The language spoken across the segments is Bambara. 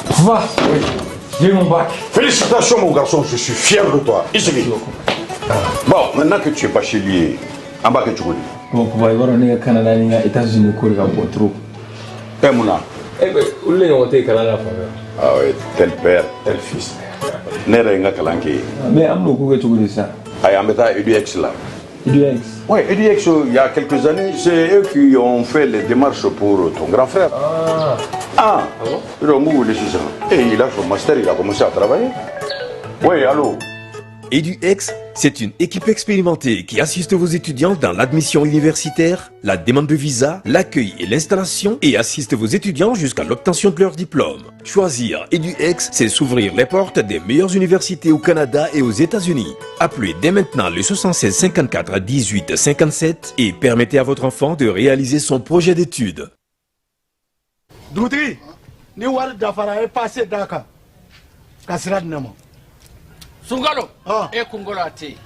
Papa, oui, j'ai eu mon bac. Félicitations mon garçon, je suis fier de toi. I sigi. Bon, maintenant que tu es bachelier, an b'a kɛ cogo di? Bon, papa, i b'a dɔn ne ka Canada ni n ka États-Unis ko de ka bon trop. Ɛ mun na? Eh ben, olu de ɲɔgɔn tɛ kalan na fan bɛɛ. Ah oui, tel père, tel fils. Ne yɛrɛ ye n ka kalan kɛ yen. Mais an bɛn'o ko kɛ cogo di sisan? Ayi, an bɛ taa EDUX la. EDUX. Oui, EDUX, il y a quelques années, c'est eux qui ont fait les démarches pour ton grand frère. Ah. Ah, Ah bon? Ils ont wele sisan. Et il a son master, il a commencé à travailler. Oui, allô? EduX, c'est une équipe expérimentée qui assiste vos étudiants dans l'admission universitaire, la demande de visa, l'accueil et l'installation et assiste vos étudiants jusqu'à l'obtention de leur diplôme. Choisir EduX, c'est s'ouvrir les portes des meilleures universités au Canada et aux États-Unis. Appelez dès maintenant le 76 54 18 57 et permettez à votre enfant de réaliser son projet d'études. Dugutigi, ni wari dafara, e passe d'a kan ka sira di ne ma. Sunkalo e kunkolo a tɛ yen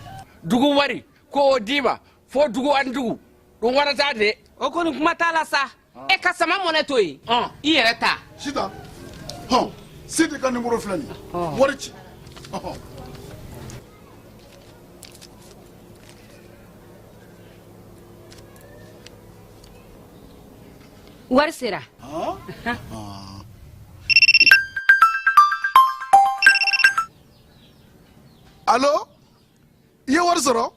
dugu wari ko o d'i ma fo dugu ani dugu ɗum warata de. O kɔni kuma t'a la sa, e ka sama mɔnɛ to yen, i yɛrɛ ta. Sitan hɔn, Sidi ka nimoro filɛ nin ye, wari ci ɔhɔn. Wari sera. Alo, i ye wari sɔrɔ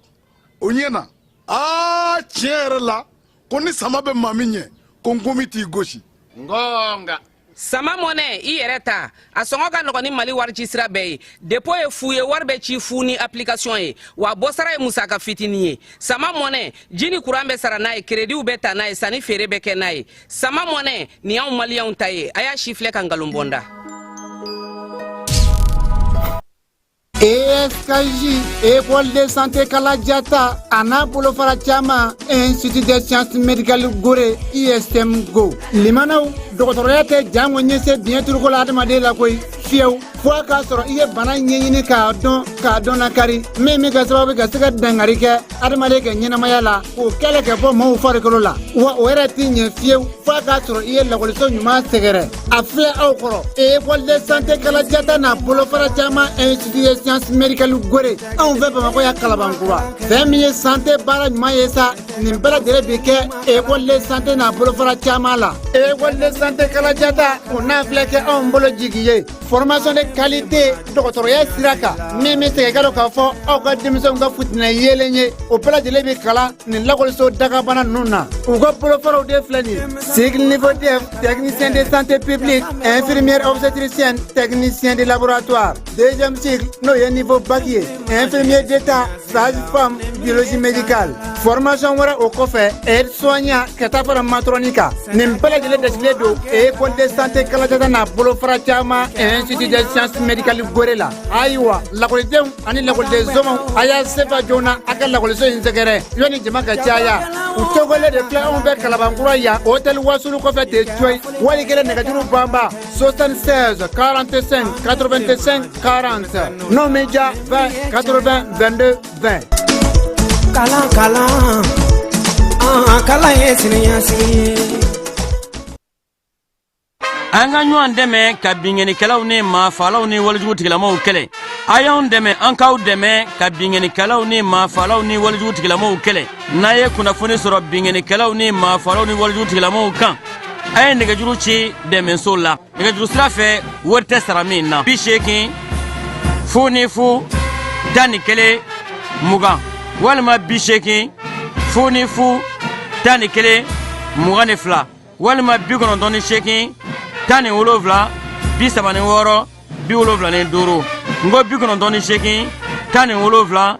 o ɲɛ na. Aa, tiɲɛ yɛrɛ la, ko ni sama bɛ maa min ɲɛ, ko nkomi t'i gosi. Ngonga. Sama mɔnɛ, i yɛrɛ ta, a sɔngɔ ka nɔgɔn ni Mali wari ci sira bɛɛ ye. Dépôt ye fu ye, wari bɛ ci fu ni application ye, wa bɔsara ye musaka fitinin ye. Sama mɔnɛ, ji ni kuran bɛ sara n'a ye, créditw bɛ ta n'a ye, sanni feere bɛ kɛ n'a ye. Sama mɔnɛ nin y'anw maliyɛnw ta ye, a y'a si filɛ ka nkalon bɔ n da. ESKJ, École de santé Kaladiata, a n'a bolofara caman, Institut des sciences médicales Gore, ISM Go. Limanaw, dɔgɔtɔrɔya tɛ jango ɲɛse biɲɛ turuko la adamaden la koyi, fiyewu, fo a k'a sɔrɔ i ye bana ɲɛɲini k'a dɔn, k'a dɔn lakari, min bɛ kɛ sababu ka se ka dangari kɛ adamaden ka ɲɛnamaya la, k'o kɛlɛ ka bɔ maaw farikolo la. Wa o yɛrɛ tɛ ɲɛ fiyewu fo a k'a sɔrɔ i ye lakɔliso ɲuman sɛgɛrɛ. A filɛ aw kɔrɔ, École de santé Kaladiata n'a bolofara caman, Institut des sciences médicales Gore, anw fɛ Bamakɔ yan Kalabankura. Fɛn min ye santé baara ɲuman ye sa, nin bɛɛ lajɛlen bi kɛ école de santé n'a bolofara caman la. École de santé Kaladiata, o n'a filɛ kɛ anw bolo jigi ye, formation de qualité dɔgɔtɔrɔya sira kan, min bɛ segin ka dɔn k'a fɔ aw ka denmisɛnw ka futinɛ yeelen ye, o bɛɛ lajɛlen bi kalan nin lakɔliso dagabana ninnu na. U ka bolofaraw de filɛ nin ye: cycle niveau DEF, technicien de santé publique, infirmière obstétricienne, technicien de laboratoire. Deuxième cycle, n'o ye niveau bac ye, infirmier d'état, sage-femme, biologie médicale. Formation wɛrɛ o kɔfɛ, aide soignant, ka taa fara matron kan. Nin bɛɛ lajɛlen dasigilen don école de santé Kaladiata n'a bolofara caman, Institut des sciences médicales Gore la. Ayiwa, lakɔlidenw ani lakɔliden somɔgɔw, a y'a sefa joona a ka lakɔliso in sɛgɛrɛ yanni jama ka caya. U tɔgɔlen de filɛ anw fɛ Kalabankura yan, hôtel Wasulu kɔfɛ ten coyi. Wali kelen nɛgɛjuru banba 76 45 85 40, n'o min ja 20 80 22 20. Kalan, kalan, an kalan ye siniɲɛsigi ye. An ka ɲɔgɔn dɛmɛ ka binkannikɛlaw ni maafalaw ni walejugu tigilamaw kɛlɛ. A y'anw dɛmɛ, an k'aw dɛmɛ ka binkannikɛlaw ni maafalaw ni walejugu tigilamaw kɛlɛ. N'a ye kunnafoni sɔrɔ binkannikɛlaw ni maafalaw ni walejugu tigilamaw kan, a ye nɛgɛjuru ci dɛmɛso la nɛgɛjuru sira fɛ, wari tɛ sara min na: 80 00 11 20 walima 80 00 11 22 walima 98 17 36 75. N ko 98 17 36 45.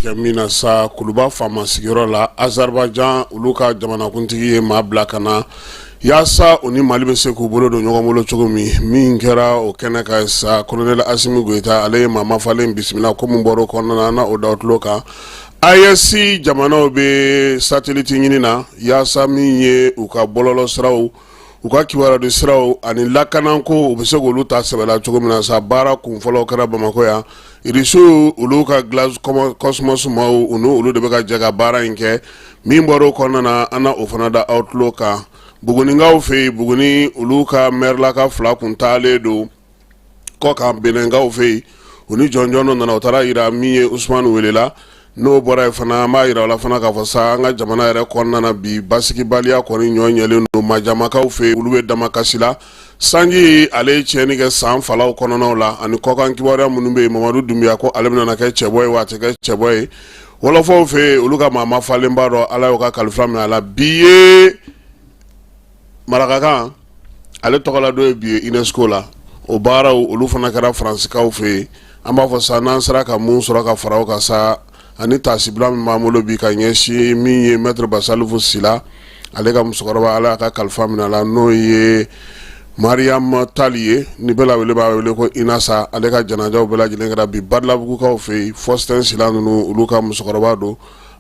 kɛ min na sa, Kuluba faama sigiyɔrɔ la, Azerbaïdjan olu ka jamanakuntigi ye maa bila ka na yaasa u ni Mali bɛ se k'u bolo don ɲɔgɔn bolo cogo min. Min kɛra o kɛnɛ kan sa, Colonel Asimi Goyita, ale ye maa mafalen bisimila. Ko min bɔra o kɔnɔna na, o da tulo kan. AES jamanaw bɛ satellite ɲini na yaasa min ye u ka bɔlɔlɔ siraw, u ka kibaruya siraw ani lakanako, u bɛ se k'olu ta sɛbɛ la cogo min na sa. Baara kun fɔlɔ kɛra Bamakɔ yan. Irisiw olu ka Glavkosmos maaw, u n'olu de bɛ ka jɛ ka baara in kɛ. Min bɔra o kɔnɔna na, an na o fana da aw tulo kan. Bugunikaw fɛ yen, Buguni olu ka mɛrilaka fila kun taalen don kɔkan Benɛnkaw fɛ yen, u ni jɔnjɔn dɔ nana, o taara yira min ye Usumani Wele la. N'o bɔra yen fana, an b'a yira o la fana k'a fɔ sa, an ka jamana yɛrɛ kɔnɔna na bi, basigibaliya kɔni ɲɔ ɲɛlen don. Majamakaw fɛ yen, olu bɛ damakasi la. Sanji ale ye tiɲɛni kɛ san falaw kɔnɔnaw la. Ani kɔkan kibaruya minnu bɛ yen, Mamadu Dunbiya ko ale bɛna kɛ cɛbɔ ye wa a tɛ kɛ cɛbɔ ye. Wɔlɔfɔw fɛ yen, olu ka maa mafalenba dɔ, Ala y'o ka kalifa minɛ a la. Bi ye marakakan ale tɔgɔla don ye bi ye UNESCO la. O baaraw olu fana kɛra Faransikaw fɛ yen. An b'a fɔ sa, n'an sera ka mun sɔrɔ ka fara o kan sa, ani taasibila min b'an bolo bi ka ɲɛsin min ye Maître Basalifu Sila, ale ka musokɔrɔba, Ala y'a ka kalifa minɛ a la, n'o ye Mariam Tali ye, ni bɛɛ lawele b'a wele ko Inasa, ale ka janajaw bɛɛ lajɛlen kɛra bi Badalabugukaw fɛ yen. Faustin Sila ninnu, olu ka musokɔrɔba don.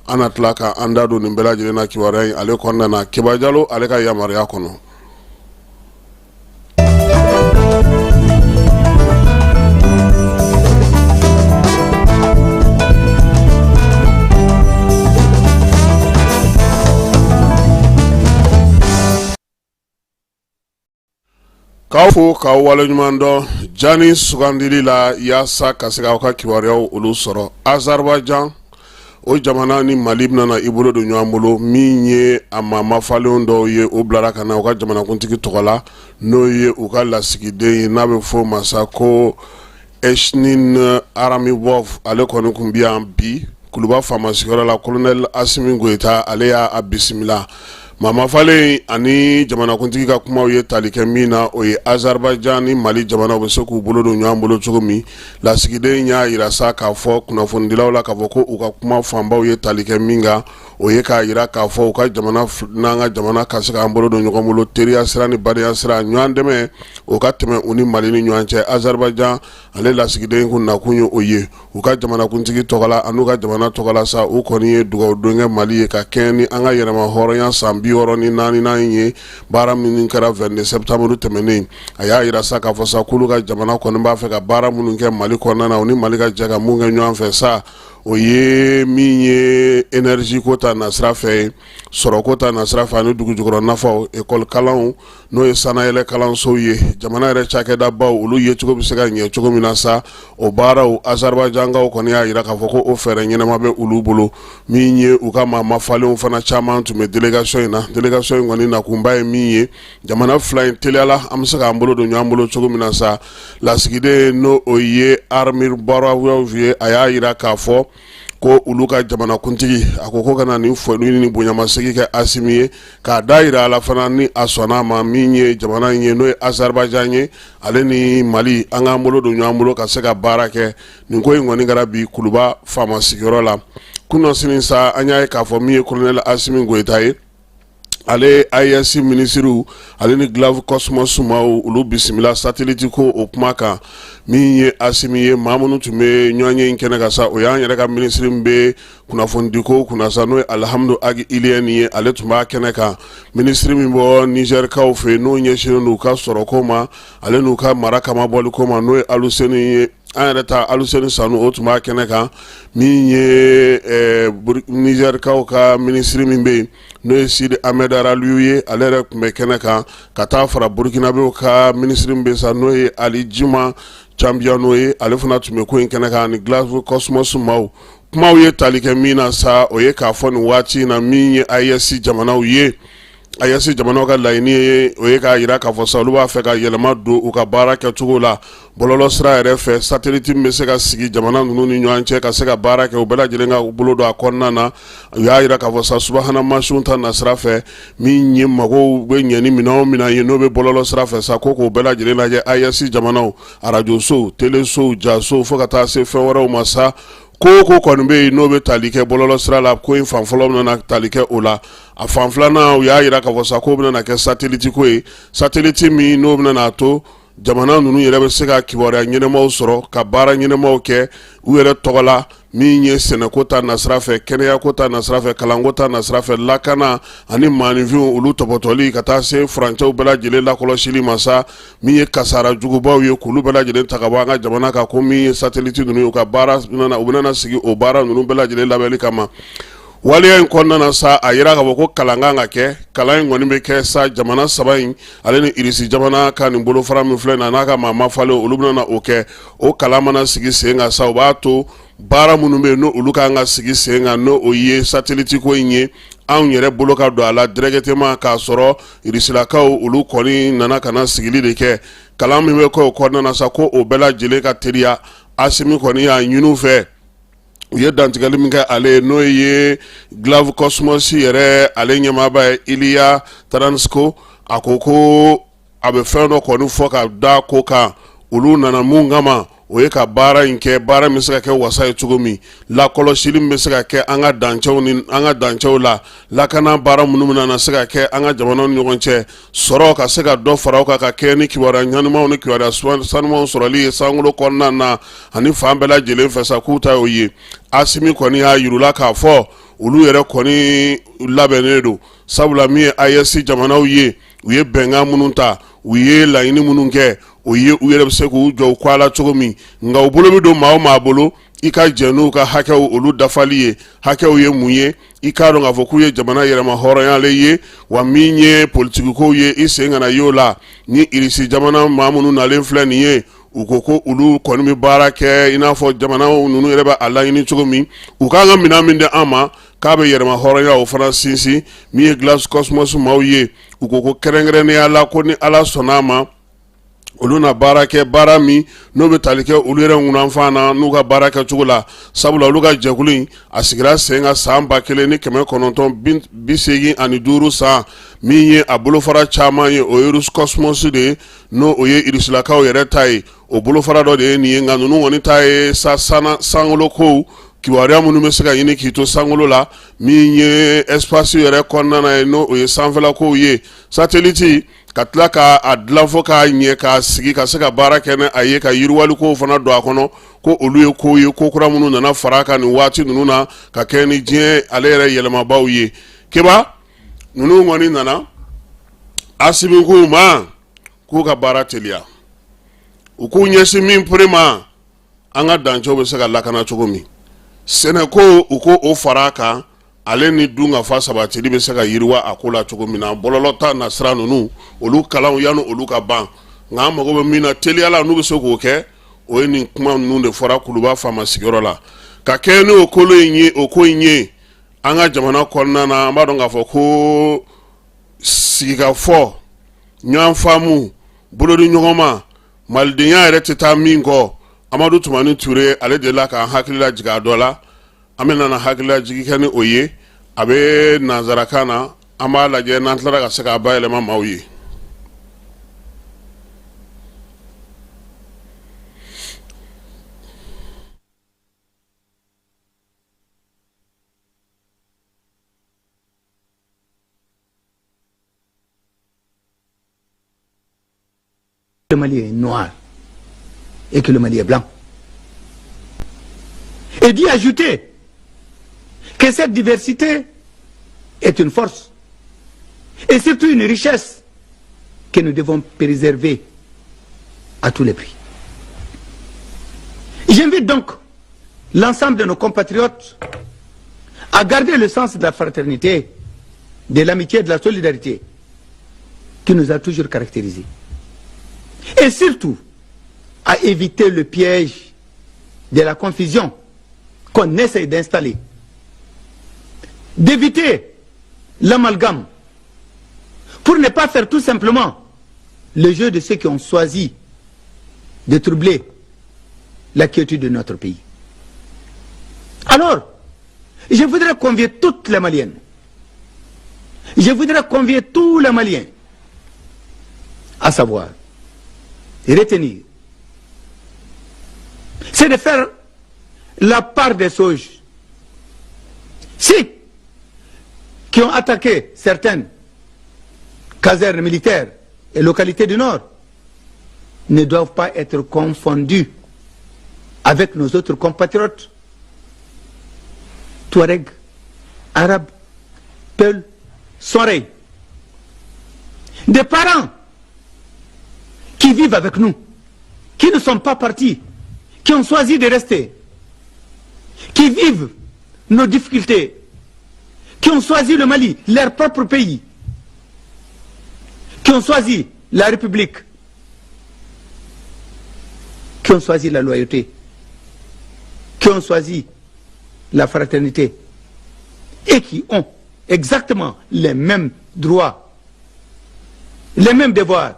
An na tila ka an da don nin bɛɛ lajɛlen na kibaruya in ale kɔnɔna na, Keba Jalo ale ka yamaruya kɔnɔ. K'aw fo k'aw waleɲuman dɔn jani sugandili la yaasa ka se k'aw ka kibaruyaw olu sɔrɔ. Azerbaïdjan o jamana ni Mali bɛna i bolo don ɲɔgɔn bolo. Min ye a maa mafalenw dɔw ye, o bilara ka na u ka jamanakuntigi tɔgɔ la, n'o ye u ka lasigiden ye, n'a bɛ fɔ o ma sa ko Elchin Aramibov. Ale kɔni tun bɛ yan bi Kuluba faama sigiyɔrɔ la. Colonel Asimi Goyita, ale y'a bisimila. Maa mafalen ani jamanakuntigi ka kumaw ye tali kɛ min na, o ye Azerbaïdjan ni Mali jamanaw bɛ se k'u bolo don ɲɔgɔn bolo cogo min. Lasigiden y'a yira sa k'a fɔ kunnafonidilaw la k'a fɔ ko u ka kuma fanbaw ye tali kɛ min kan, o ye k'a yira k'a fɔ u ka jamana n'an ka jamana ka se k'an bolo don ɲɔgɔn bolo, teriya sira ni badenya sira, ɲɔgɔn dɛmɛ o ka tɛmɛ u ni Mali ni ɲɔgɔn cɛ. Azerbaïdjan ale lasigiden kun nakun ye o ye. U ka jamanakuntigi tɔgɔ la an'u ka jamana tɔgɔ la sa, u kɔni ye dugawudon kɛ Mali ye ka kɛɲɛ ni an ka yɛrɛma hɔrɔnya san 64nan ye, baara minnu kɛra 22 septembre tɛmɛnen. A y'a yira sa k'a fɔ sa k'olu ka jamana kɔni b'a fɛ ka baara minnu kɛ Mali kɔnɔna na, u ni Mali ka jɛ ka mun kɛ ɲɔgɔn fɛ sa, o ye min ye énergie ko ta nasira fɛ ye, sɔrɔko ta nasira fɛ, ani dugu jukɔrɔ nafaw, école kalanw, n'o ye sannayɛlɛ kalansow ye, jamana yɛrɛ cakɛdabaw olu yecogo bɛ se ka ɲɛ cogo min na sa, o baaraw Azerbaïdjankaw kɔni y'a yira k'a fɔ ko o fɛɛrɛ ɲɛnama bɛ olu bolo. Min ye u ka maa mafalenw fana caman tun bɛ délégation in na. Délégation in kɔni nakunba ye min ye, jamana fila in teliyala an bɛ se k'an bolo don ɲɔgɔn bolo cogo min na sa. Lasigiden, n'o o ye Aramibov ye, a y'a yira k'a fɔ ko olu ka jamanakuntigi a ko ko ka na nin foli ni bonyamasegin kɛ Asimi ye, k'a da yira a la fana ni a sɔnna a ma, min ye jamana in ye, n'o ye Azerbaïdjan ye, ale ni Mali an k'an bolo don ɲɔgɔn bolo ka se ka baara kɛ. Nin ko in kɔni kɛra bi Kuluba faama sigiyɔrɔ la. Kunasini sa, an y'a ye k'a fɔ min ye colonel Asimi Goyita ye, ale AES minisiriw ale ni Glavkosmos maaw olu bisimila satellite ko o kuma kan. Min ye Asimi ye, maa minnu tun bɛ ɲɔgɔnye in kɛnɛ kan sa, o y'an yɛrɛ ka minisiri min bɛ kunnafonidiko kunna sa, n'o ye Alihamudu Agi Iliyɛni ye, ale tun b'a kɛnɛ kan. Minisiri min bɔ Nizɛrikaw fɛ, n'o ɲɛsinnen don u ka sɔrɔko ma, ale n'u ka mara kamabɔliko ma, n'o ye Aluseni ye, an yɛrɛ ta Aluseni Sanu, o tun b'a kɛnɛ kan. Min ye Nizɛrikaw ka minisiri min bɛ yen, n'o ye Sidi Ahmed Raliyu ye, ale yɛrɛ tun bɛ kɛnɛ kan, ka taa fara Burukinabew ka minisiri min bɛ sa, n'o ye Ali Jima Canbiyano ye, ale fana tun bɛ ko in kɛnɛ kan, ani Glavkosmos maaw. Kumaw ye tali kɛ min na sa, o ye k'a fɔ nin waati in na, min ye AES jamanaw ye, AES jamanaw ka laɲini ye, o ye k'a yira k'a fɔ sa olu b'a fɛ ka yɛlɛma don u ka baara kɛcogo la bɔlɔlɔ sira yɛrɛ fɛ. Satellite min bɛ se ka sigi jamana ninnu ni ɲɔgɔn cɛ ka se ka baara kɛ, u bɛɛ lajɛlen ka bolo don a kɔnɔna na. U y'a yira k'a fɔ sa subahana mansinw ta nasira fɛ, min ye magow bɛ ɲɛ ni minɛn o minɛn ye, n'o bɛ bɔlɔlɔ sira fɛ sa, ko k'o bɛɛ lajɛlen lajɛ AES jamanaw, arajosow, telesow, jasow, fo ka taa se fɛn wɛrɛw ma sa. Ko o ko kɔni bɛ yen n'o bɛ tali kɛ bɔlɔlɔ sira la, ko in fan fɔlɔ bɛna tali kɛ o la. A fan filanan, u y'a jira k'a fɔ sa k'o bɛna kɛ satellite ko ye, satellite min n'o bɛna to jamana ninnu yɛrɛ bɛ se ka kibaruya ɲɛnamaw sɔrɔ, ka baara ɲɛnamaw kɛ u yɛrɛ tɔgɔ la, min ye sɛnɛko ta nasira fɛ, kɛnɛyako ta nasira fɛ, kalanko ta nasira fɛ, lakana ani maaninfinw olu tɔpɔtɔli, ka taa se furancɛw bɛɛ lajɛlen lakɔlɔsili ma sa, min ye kasara jugubaw ye, k'olu bɛɛ lajɛlen ta ka bɔ an ka jamana kan, ko min ye satellite ninnu ye, u ka baara u bɛna sigi o baara ninnu bɛɛ lajɛlen labɛnli kama. Waleya in kɔnɔna na sa, a yira k'a fɔ ko kalan kan ka kɛ. Kalan in kɔni bɛ kɛ sa jamana saba in ale ni Irisi jamana ka nin bolofara min filɛ na n'a ka maa mafalen, olu bɛna o kɛ. O kalan mana sigi sen kan sa, o b'a to baara minnu bɛ yen n'o olu kan ka sigi sen kan, n'o o ye satellite ko in ye, anw yɛrɛ bolo ka don a la directement, k'a sɔrɔ Irisilakaw olu kɔni nana ka na sigili de kɛ. Kalan min bɛ kɛ o kɔnɔna na sa, ko o bɛɛ lajɛlen ka teliya. Asimi kɔni y'a ɲini u fɛ, u ye dantigɛli min kɛ ale ye, n'o ye Glavkosmos yɛrɛ ale ɲɛmaaba ye, Iliya Taranenko, a ko ko a bɛ fɛn dɔ kɔni fɔ ka da ko kan. Olu nana mun kama, o ye ka baara in kɛ, baara min bɛ se ka kɛ wasa ye cogo min, lakɔlɔsili min bɛ se ka kɛ an ka dancɛw ni an ka dancɛw la, lakana baara minnu bɛna na se ka kɛ an ka jamanaw ni ɲɔgɔn cɛ, sɔrɔ ka se ka dɔ fara o kan, ka kɛ ni kibaruya ɲanimaw ni kibaruya sanumanw sɔrɔli ye sankolo kɔnɔna na ani fan bɛɛ lajɛlen fɛ sa, k'u ta y'o ye. Asimi kɔni y'a yir'u la k'a fɔ olu yɛrɛ kɔni labɛnnen don, sabula min ye AES jamanaw ye, u ye bɛnkan minnu ta, u ye laɲini minnu kɛ, o ye u yɛrɛ bɛ se k'u jɔ u kɔ la cogo min. Nka u bolo bɛ don maa o maa bolo, i ka jɛn n'u ka hakɛw olu dafali ye. Hakɛw ye mun ye? I k'a dɔn k'a fɔ k'u ye jamana yɛrɛma hɔrɔnyalen ye wa. Min ye politikikow ye, i sen kana y'o la. Ni Irisi jamana maa minnu nalen filɛ nin ye, u ko ko olu kɔni bɛ baara kɛ i n'a fɔ jamana ninnu yɛrɛ bɛ a laɲini cogo min. U k'an ka minɛn min di an ma, k'a bɛ yɛrɛma hɔrɔnya o fana sinsin. Min ye Glavkosmos maaw ye, u ko ko kɛrɛnkɛrɛnnenya la, ko ni Ala sɔnna a ma, olu na baara kɛ, baara min n'o bɛ tali kɛ olu yɛrɛ ŋunanfan na n'u ka baara kɛcogo la, sabula olu ka jɛkulu in a sigira sen kan san 1985 san. Min ye a bolofara caman ye, o ye Roscosmos de ye, n'o o ye irisilakaw yɛrɛ ta ye. O bolofara dɔ de ye nin ye. Nka ninnu kɔni ta ye sa sankolo kow, kibaruya minnu bɛ se ka ɲini k'i to sankolo la, min ye espace yɛrɛ kɔnɔna na ye, n'o o ye sanfɛla kow ye, satellite ka tila k'a dilan fo k'a ɲɛ, k'a sigi ka se ka baara kɛ ni a ye, ka yiriwali kow fana don a kɔnɔ, ko olu ye kow ye, ko kura minnu nana fara a kan nin waati ninnu na, ka kɛ ni diɲɛ ale yɛrɛ yɛlɛmabaw ye. Keba ninnu kɔni nana, Asimi k'u ma k'u ka baara teliya, u k'u ɲɛsin min pere ma, an ka dancɛw bɛ se ka lakana cogo min, sɛnɛko u ko o fara a kan, ale ni dunkafa sabatili bɛ se ka yiriwa a ko la cogo min na, bɔlɔlɔ ta nasira ninnu, olu kalanw yanni olu ka ban. Nka an mago bɛ min na teliya la, n'u bɛ se k'o kɛ, o ye nin kuma ninnu de fɔra Kuluba faama sigiyɔrɔ la, ka kɛ ni o kolo in ye, o ko in ye an ka jamana kɔnɔna na. An b'a dɔn k'a fɔ ko sigikafɔ, ɲɔgɔn faamu, bolodi ɲɔgɔn ma, malidenya yɛrɛ tɛ taa min kɔ. Amadu Tumani Ture, ale delila k'an hakili lajigin a dɔ la. An bɛna na hakililajigin kɛ ni o ye. A bɛ nansarakan na, an b'a lajɛ n'an tilara ka se k'a bayɛlɛma maaw ye. Le Mali est noir et que le Mali est blanc. Et d'y ajouter que cette diversité est une force et surtout une richesse que nous devons préserver à tous les prix. J'invite donc l'ensemble de nos compatriotes à garder le sens de la fraternité, de l'amitié et de la solidarité qui nous a toujours caractérisés. Et surtout, à éviter le piège de la confusion qu'on essaie d'installer. D'éviter l'amalgame pour ne pas faire tout simplement le jeu de ceux qui ont choisi de troubler la quiétude de notre pays. Alors, je voudrais convier toutes les Maliennes, je voudrais convier tous les Maliens à savoir et retenir, c'est de faire La part des sauges, si, qui ont attaqué certaines casernes militaires et localités du Nord, ne doivent pas être confondues avec nos autres compatriotes, Touareg, Arabes, Peuls, Sonrei. Des parents qui vivent avec nous, qui ne sont pas partis, qui ont choisi de rester, qui vivent nos difficultés, qui ont choisi le Mali, leur propre pays, qui ont choisi la République, qui ont choisi la loyauté, qui ont choisi la fraternité et qui ont exactement les mêmes droits, les mêmes devoirs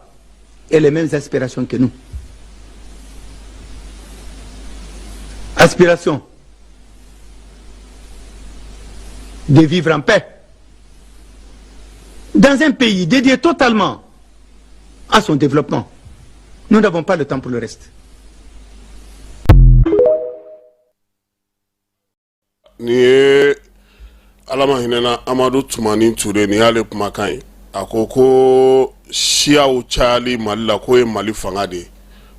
et les mêmes aspirations que nous. Aspiration de vivre en paix dans un pays dédié totalement à son développement. Nous n'avons pas le temps pour le reste. Nin ye Ala ma hinɛna Amadu Tumani Ture, nin y'ale kumakan ye. A ko ko siyaw cayali Mali la, k'o ye Mali fanga de ye.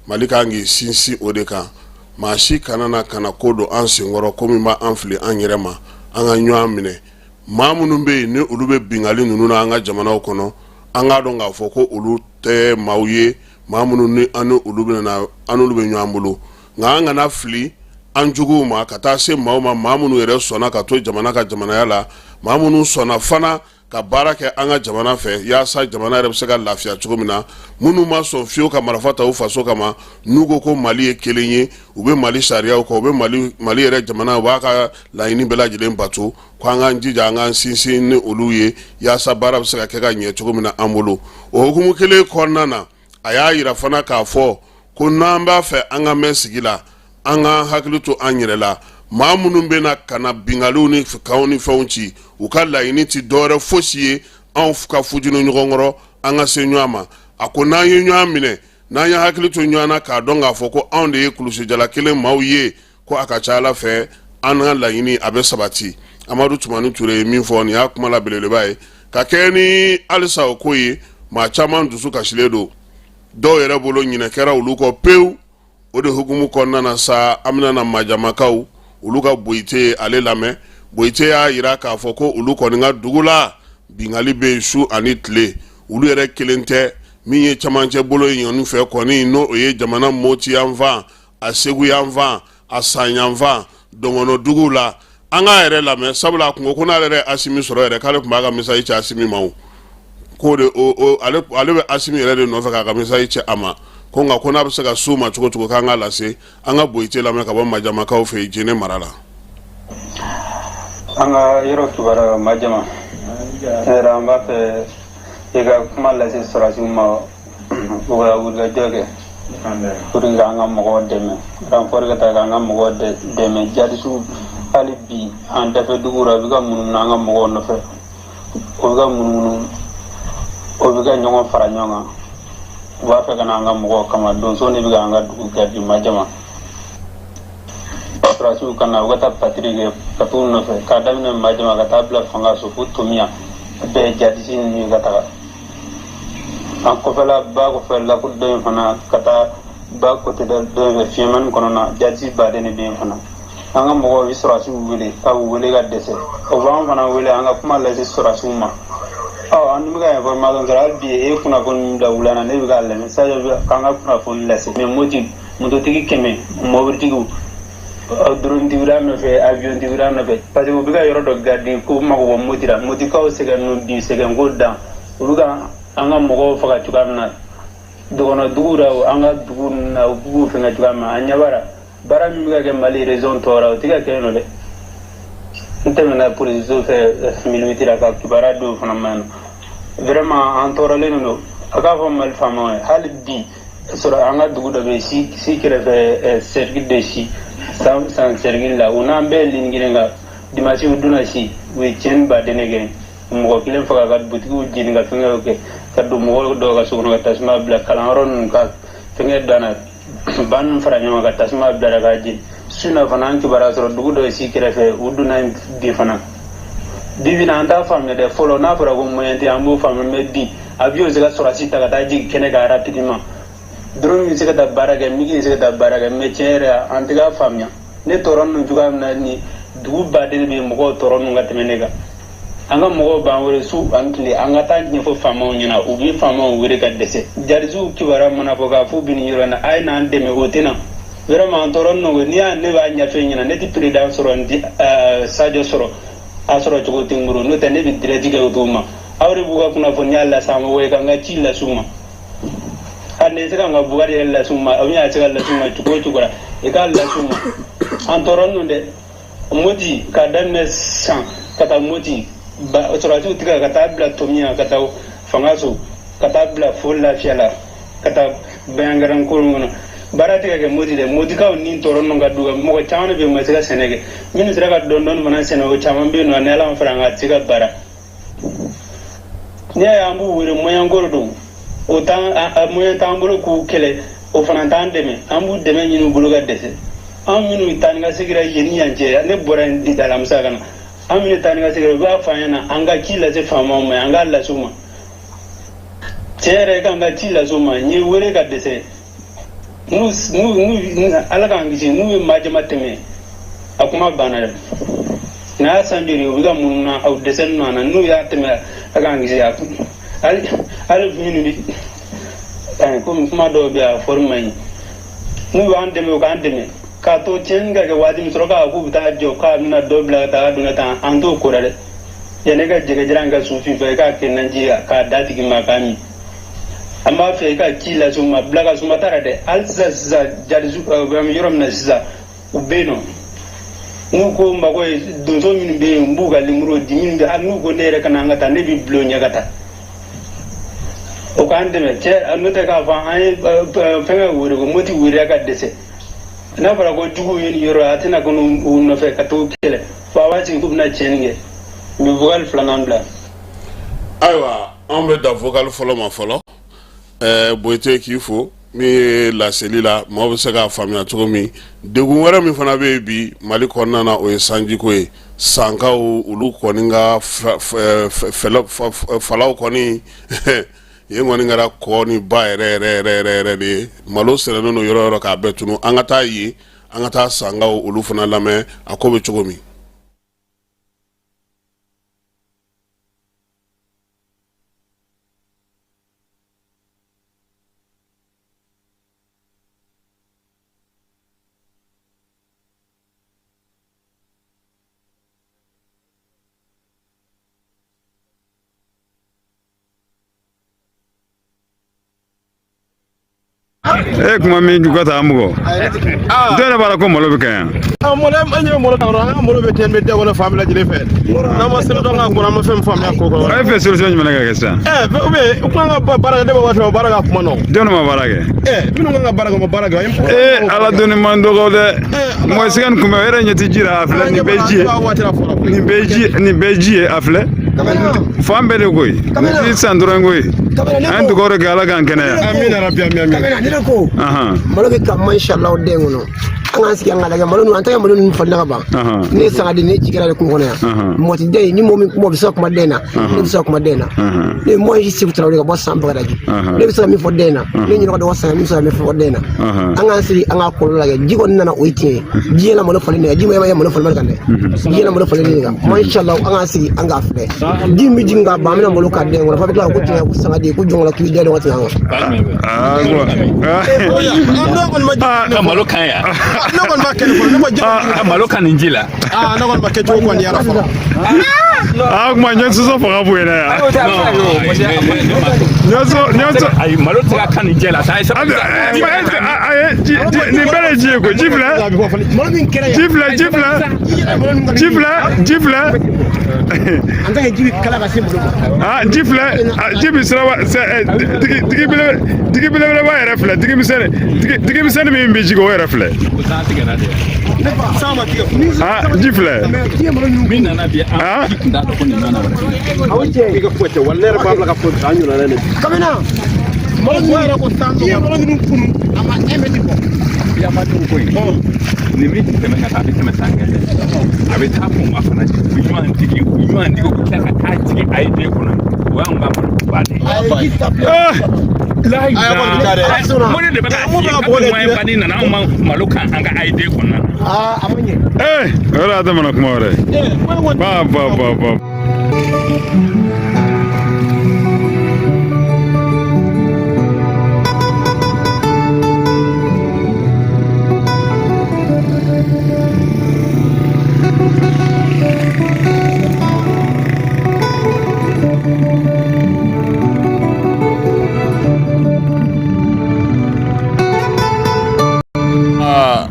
Mali kan k'i sinsin o de kan. Maa si kana na ka na ko don an senkɔrɔ ko min b'an fili an yɛrɛ ma. An ka ɲɔgɔn minɛ. Maa minnu bɛ yen ni olu bɛ bingali ninnu na an ka jamanaw kɔnɔ, an k'a dɔn k'a fɔ ko olu tɛ maaw ye, maa minnu ni an ni olu bɛ na, an n'olu bɛ ɲɔgɔn bolo. Nka an kana fili an juguw ma ka taa se maaw ma, maa minnu yɛrɛ sɔnna ka to jamana ka jamanaya la, maa minnu sɔnna fana ka baara kɛ an ka jamana fɛ yaasa jamana yɛrɛ bɛ se ka lafiya cogo min na, minnu ma sɔn fiyewu ka marifa ta u faso kama, n'u ko ko Mali ye kelen ye, u bɛ Mali sariyaw kɔ, u bɛ Mali yɛrɛ jamana, u b'a ka laɲini bɛɛ lajɛlen bato, ko an k'an jija, an k'an sinsin ni olu ye yaasa baara bɛ se ka kɛ ka ɲɛ cogo min na an bolo. O hukumu kelen kɔnɔna na, a y'a yira fana k'a fɔ ko n'an b'a fɛ an ka mɛn sigi la, an k'an hakili to an yɛrɛ la. Maa minnu bɛ na ka na bingaliw ni kanw ni fɛnw ci, u ka laɲini tɛ dɔwɛrɛ fosi ye anw ka fujunu ɲɔgɔn kɔrɔ, an ka se ɲɔgɔn ma. A ko n'an ye ɲɔgɔn minɛ, n'an ye hakili to ɲɔgɔn na, k'a dɔn k'a fɔ ko anw de ye kulusijala kelen maaw ye, ko a ka ca Ala fɛ an ka laɲini a bɛ sabati. Amadu Tumani Ture ye min fɔ, nin y'a kuma la belebeleba ye. Ka kɛ ni halisa o ko ye, maa caman dusu kasilen don, dɔw yɛrɛ bolo ɲinɛ kɛra olu kɔ pewu. O de hukumu kɔnɔna na sa, an bɛna na Majamakaw olu ka Boyite ale lamɛn. Boyite y'a yira k'a fɔ ko olu kɔni ka dugu la, bingali bɛ yen su ani tile. Olu yɛrɛ kelen tɛ, min ye camancɛ bolo ye ɲɔni fɛ kɔni, n'o o ye jamana Moti yanfan, a Segu yanfan, a San yanfan, dɔngɔnɔ duguw la. An k'a yɛrɛ lamɛn, sabula a kun ko ko n'ale yɛrɛ ye Asimi sɔrɔ yɛrɛ, k'ale tun b'a ka message ci Asimi ma. O k'o de o ale bɛ Asimi yɛrɛ de nɔfɛ k'a ka message ci a ma, ko nka ko n'a bɛ se ka s'u ma cogo cogo, k'an k'a lase. An ka Boyite lamɛn ka bɔ Majamakaw fɛ yen, Jene mara la. An ka yɔrɔ kibaruya Majama yɛrɛ, an b'a fɛ i ka kuma lase sɔrɔdasiw ma, u ka wulikajɔ kɛ pour que an ka mɔgɔw dɛmɛ, renfort ka taa k'an ka mɔgɔw dɛmɛ. Jadisiw hali bi an dafɛ duguw la, u bɛ ka munumunu an ka mɔgɔw nɔfɛ, u bɛ ka munumunu, u bɛ ka ɲɔgɔn fara ɲɔgɔn kan, u b'a fɛ ka na an ka mɔgɔw kama. Donso de bɛ ka an ka dugu garidi Majama. Sɔrɔdasiw ka na, u ka taa patrouille kɛ ka t'u nɔfɛ, k'a daminɛ Majama ka taa bila fanga so fo Tomiya bɛɛ, jadisi ninnu ye ka taga an kɔfɛla ba kɔfɛ lac dɔ in fana, ka taa ba côté dɔ in fɛ fiɲɛmani kɔnɔna, jadisi baden de bɛ yen fana. An ka mɔgɔw bɛ sɔrɔdasiw wele ka u wele ka dɛsɛ, o b'an fana wele an ka kuma lase sɔrɔdasiw ma. Ɔ an dun bɛ ka information sɔrɔ hali bi, e ye kunnafoni min bila wula na, ne bɛ k'a lamɛn sisan k'an ka kunnafoni lase. Mais moti mototigi 100, mɔbilitigiw, dronetigiw nɔfɛ, aviontigiw nɔfɛ, parce que u bɛ ka yɔrɔ dɔ garder ko mago bɔ Moti la. Motikaw sɛgɛn bi, sɛgɛn ko dan, u bɛ ka an ka mɔgɔw faga cogoya min na dɔgɔnɔ duguw la, an ka dugu ninnu na, u b'u fɛngɛ cogoya min na, an ɲɛ b'a la. Baara min bɛ ka kɛ Mali région tɔw la, o tɛ ka kɛ yen nɔ dɛ. N tɛmɛna polisiso fɛ minute la ka kibaruya dɔw fana ma yen nɔ. Vraiment, an tɔɔrɔlen don. A k'a fɔ Mali faamaw ye hali bi sɔrɔ, an ka dugu dɔ bɛ si si kɛrɛfɛ, cercle de Si san san cercle la, u n'an bɛɛ ye ligne kelen kan. Dimanche u donna Si, u ye tiɲɛni baden de kɛ, mɔgɔ kelen faga, ka butigiw jeni, ka fɛngɛw kɛ, ka don mɔgɔw dɔw ka so kɔnɔ ka tasuma bila, kalanyɔrɔ ninnu ka fɛngɛ danna, ba ninnu fara ɲɔgɔn kan ka tasuma bila k'a jeni. Su na fana an kibaruya sɔrɔ dugu dɔ si kɛrɛfɛ, u donna yen bi fana. Bi bi na an t'a faamuya dɛ. Fɔlɔ n'a fɔra ko moyen tɛ, an b'o faamuya, mais bi avion bɛ se ka sɔrɔdasi ta ka taa jigin kɛnɛ kan rapidement, drone bɛ se ka taa baara kɛ, MiG bɛ se ka taa baara kɛ. Mais tiɲɛ yɛrɛ, an tɛ k'a faamuya. Ne tɔɔrɔ ninnu cogoya min na, ni dugu baden bɛ mɔgɔw tɔɔrɔ ninnu ka tɛmɛ ne kan. An ka mɔgɔw b'an wele su ani tile, an ka taa ɲɛfɔ faamaw ɲɛna, u bɛ faamaw wele ka dɛsɛ. Jadisiw kibaruya mana fɔ k'a f'u bɛ nin yɔrɔ in na, a ye n'an dɛmɛ, o tɛ na. Vraiment, an tɔɔrɔ ninnu, n'i y'a ne b'a ɲɛfɔ e ɲɛna, ne tɛ président sɔrɔ, n tɛ Sadio sɔrɔ, a sɔrɔ cogo tɛ n bolo. N'o tɛ, ne bɛ direct kɛ o t'u ma. Aw de b'u ka kunnafoniya lase an ma, wa ka n ka ci lase u ma. Hali ni se ka n ka bugari yɛrɛ lase u ma, ou bien a se ka lase u ma cogo o cogo la, i k'a lase u ma. An tɔɔrɔ ninnu dɛ. Moti k'a daminɛ san ka taa Moti sɔrɔdasiw tigɛ ka taa bila Tomiya, ka taa fanga so, ka taa bila fo lafiya la, ka taa Bayangaran koron kɔnɔ, baara tɛ ka kɛ Moti dɛ. Motikaw ni tɔɔrɔ ninnu ka du mɔgɔ caman de bɛ yen, ma se ka sɛnɛ kɛ. Minnu sera ka dɔɔni dɔɔni fana sɛnɛ, o caman bɛ yen nɔ, ni Ala ma fara an kan, a tɛ se ka baara. N'i y'a ye an b'u wele, moyen ko de don. O t'an moyen t'an bolo k'u kɛlɛ, o fana t'an dɛmɛ. An b'u dɛmɛ ɲini u bolo ka dɛsɛ. An minnu taa ni ka seginna yen ni yan cɛ, ne bɔra yen di alamisa ka na, an minnu taa ni ka seginna, u b'a fɔ an ɲɛna an ka ci lase faamaw ma, an k'a lase u ma. Tiɲɛ yɛrɛ, k'an ka ci lase u ma, n ye wele ka dɛsɛ. N'u Ala k'an kisi, n'u ye maa jama tɛmɛ, a kuma banna dɛ. N'a y'a san joli u bɛ ka munumunu na, aw dɛsɛ nɔ na, n'u y'a tɛmɛ, ala k'an kisi. A hali hali minnu bɛ komi kuma dɔw bɛ yen, a fɔri man ɲi. N'u b'an dɛmɛ, u k'an dɛmɛ k'a to tiɲɛni ka kɛ waati min sɔrɔ k'a k'u bɛ taa jɔ k'a bɛna dɔ bila ka taa donna tan, an t'o ko la dɛ. Yanni e ka jɛgɛjalan kɛ su finfɛ, i k'a kɛ naji ye k'a d'a tigi ma k'a min. An b'a fɛ i ka ci lase u ma, bila ka suma t'a la dɛ. Hali sisan sisan, jalisu bɛ yɔrɔ min na sisan, u bɛ yen nɔ. N'u ko mago ye donso minnu bɛ yen, n b'u ka limuru di minnu bɛ. Hali n'u ko ne yɛrɛ ka na, an ka taa, ne b'i bila o ɲɛ ka taa. O k'an dɛmɛ cɛ, n'o tɛ k'a fɔ an ye fɛnkɛ wele ko Moti wele ka dɛsɛ. N'a fɔra ko juguw ye nin yɔrɔ, a tɛna ko u nɔfɛ ka t'u kɛlɛ fo a b'a sigi k'u bɛna tiɲɛni kɛ. N bɛ vocal filanan bila. Ayiwa, an bɛ dan vocal fɔlɔ ma fɔlɔ. Boyite, k'i fo min ye laseli la, maaw bɛ se k'a faamuya cogo min. Degun wɛrɛ min fana bɛ yen bi Mali kɔnɔna na, o ye sanjiko ye. Sankaw, olu kɔni ka falaw kɔni yen kɔni kɛra kɔ ni ba yɛrɛ yɛrɛ yɛrɛ yɛrɛ yɛrɛ de ye. Malo sɛnɛnen don yɔrɔ yɔrɔ k'a bɛɛ tunu. An ka taa yen, an ka taa sankaw olu fana lamɛn, a ko bɛ cogo min. E kuma min ka taa mɔgɔ dɔw yɛrɛ b'a la ko malo bɛ kɛ yan. Malo, an ɲɛ bɛ malo ta kɔnɔ, an ka malo bɛ tiɲɛ bɛ da kɔnɔ fan bɛɛ lajɛlen fɛ. N'an ma sira dɔn ka kɔnɔ, an ma fɛn min faamuya ko kɔnɔ. A ye fɛ solution jumɛn ka kɛ sisan? Ɛ, ou bien u kan ka baara kɛ, ne bɛ waati min baara ka kuma nɔ. Jɔn ma baara kɛ? Ɛ, minnu kan ka baara kɛ, u ma baara kɛ. Ee, ala dɔnni man dɔgɔ dɛ. Mɔgɔ se ka nin kunbɛn, o yɛrɛ ɲɛ tɛ ji la. A filɛ, nin bɛɛ ji ye, nin bɛɛ ji, nin bɛɛ ji ye. A filɛ, fan bɛɛ de koyi, nin ti san dɔrɔn koyi. An ye dugawu de kɛ, Ala k'an kɛnɛya. Amina rabi, amin amin. Ne ko malo bɛ ka mashallah den kɔnɔ, an k'an sigi an ka lajɛ malo ninnu, an tɛ ka malo ninnu falen ka ban. Ne ye sanga di, ne ci kɛra de kungo kɔnɔ yan. Mɔgɔ tɛ den ni mɔgɔ min kuma bɛ se ka kuma den na, ne bɛ se ka kuma den na. Ne mɔgɔ ye Segu Tarawele ka bɔ san Bagadaji, ne bɛ se ka min fɔ den na, ne ɲinɛ ka dɔgɔ san, min bɛ se ka min fɔ den na. An k'an sigi, an k'a kɔlɔlɔ lajɛ. Ji kɔni nana, o ye tiɲɛ ye. Ji yɛlɛ malo falen de kan, ji ma yɛlɛ malo falen kan dɛ, ji yɛlɛ malo falen de kan. Mashallah, an k'an sigi, an k'a filɛ. Ji min bɛ jigin ka ban, an bɛna malo k'a den kɔnɔ fo a bɛ tila ko tiɲɛ ko sanga di ko jɔn k'i den dɔ ka tigɛ an kan. Malo kan yan. Ne kɔni ma kɛ nin fɔlɔ, ne ma ji. Malo kan nin ji la. Aa, ne kɔni ma kɛ cogo kɔni yɛrɛ fɔlɔ. Aa, kuma ɲɔ soso fanga bonyana yan. Ɲɔ ɲɔ. Ayi, malo tɛ ka kan nin jɛ la sa. Ayi, nin bɛɛ de ji ye koyi. Ji filɛ, ji filɛ, ji filɛ, ji filɛ, ji filɛ. An ka ji bɛ kala ka se malo ma. Ah, ji filɛ, ji bɛ siraba digi digi bele digi belebeleba yɛrɛ filɛ, digi misɛnnin, digi digi misɛnnin min bɛ jigin, o yɛrɛ filɛ. Ah, ji filɛ. Min nana bi, an kun t'a dɔn ko nin nana wɛrɛ. Aw cɛ. I ka kuma cɛ, wala ne yɛrɛ b'a bila ka fɔ an ɲɔgɔnna de. Kamina. Malo yɛrɛ ko san. Ji ye malo ninnu kunu, a ma 1 mètre bɔ. Yamadugu ko in nin bɛ tɛmɛ ka taa, a bɛ tɛmɛ san kɛlɛ, a bɛ taa kunba fana, u bɛ ɲɔgɔn digi, u bɛ ɲɔgɔn digi, u bɛ tila ka taa jigin a ye den kɔnɔ. O y'anw ka maloba de ye. Layi mo de bɛ ka f'i ye kabini moyen bani nana, anw ma malo kan an ka AED kɔnɔna na. Ee, o yɛrɛ a tɛmɛna kuma wɛrɛ ba ba ba ba.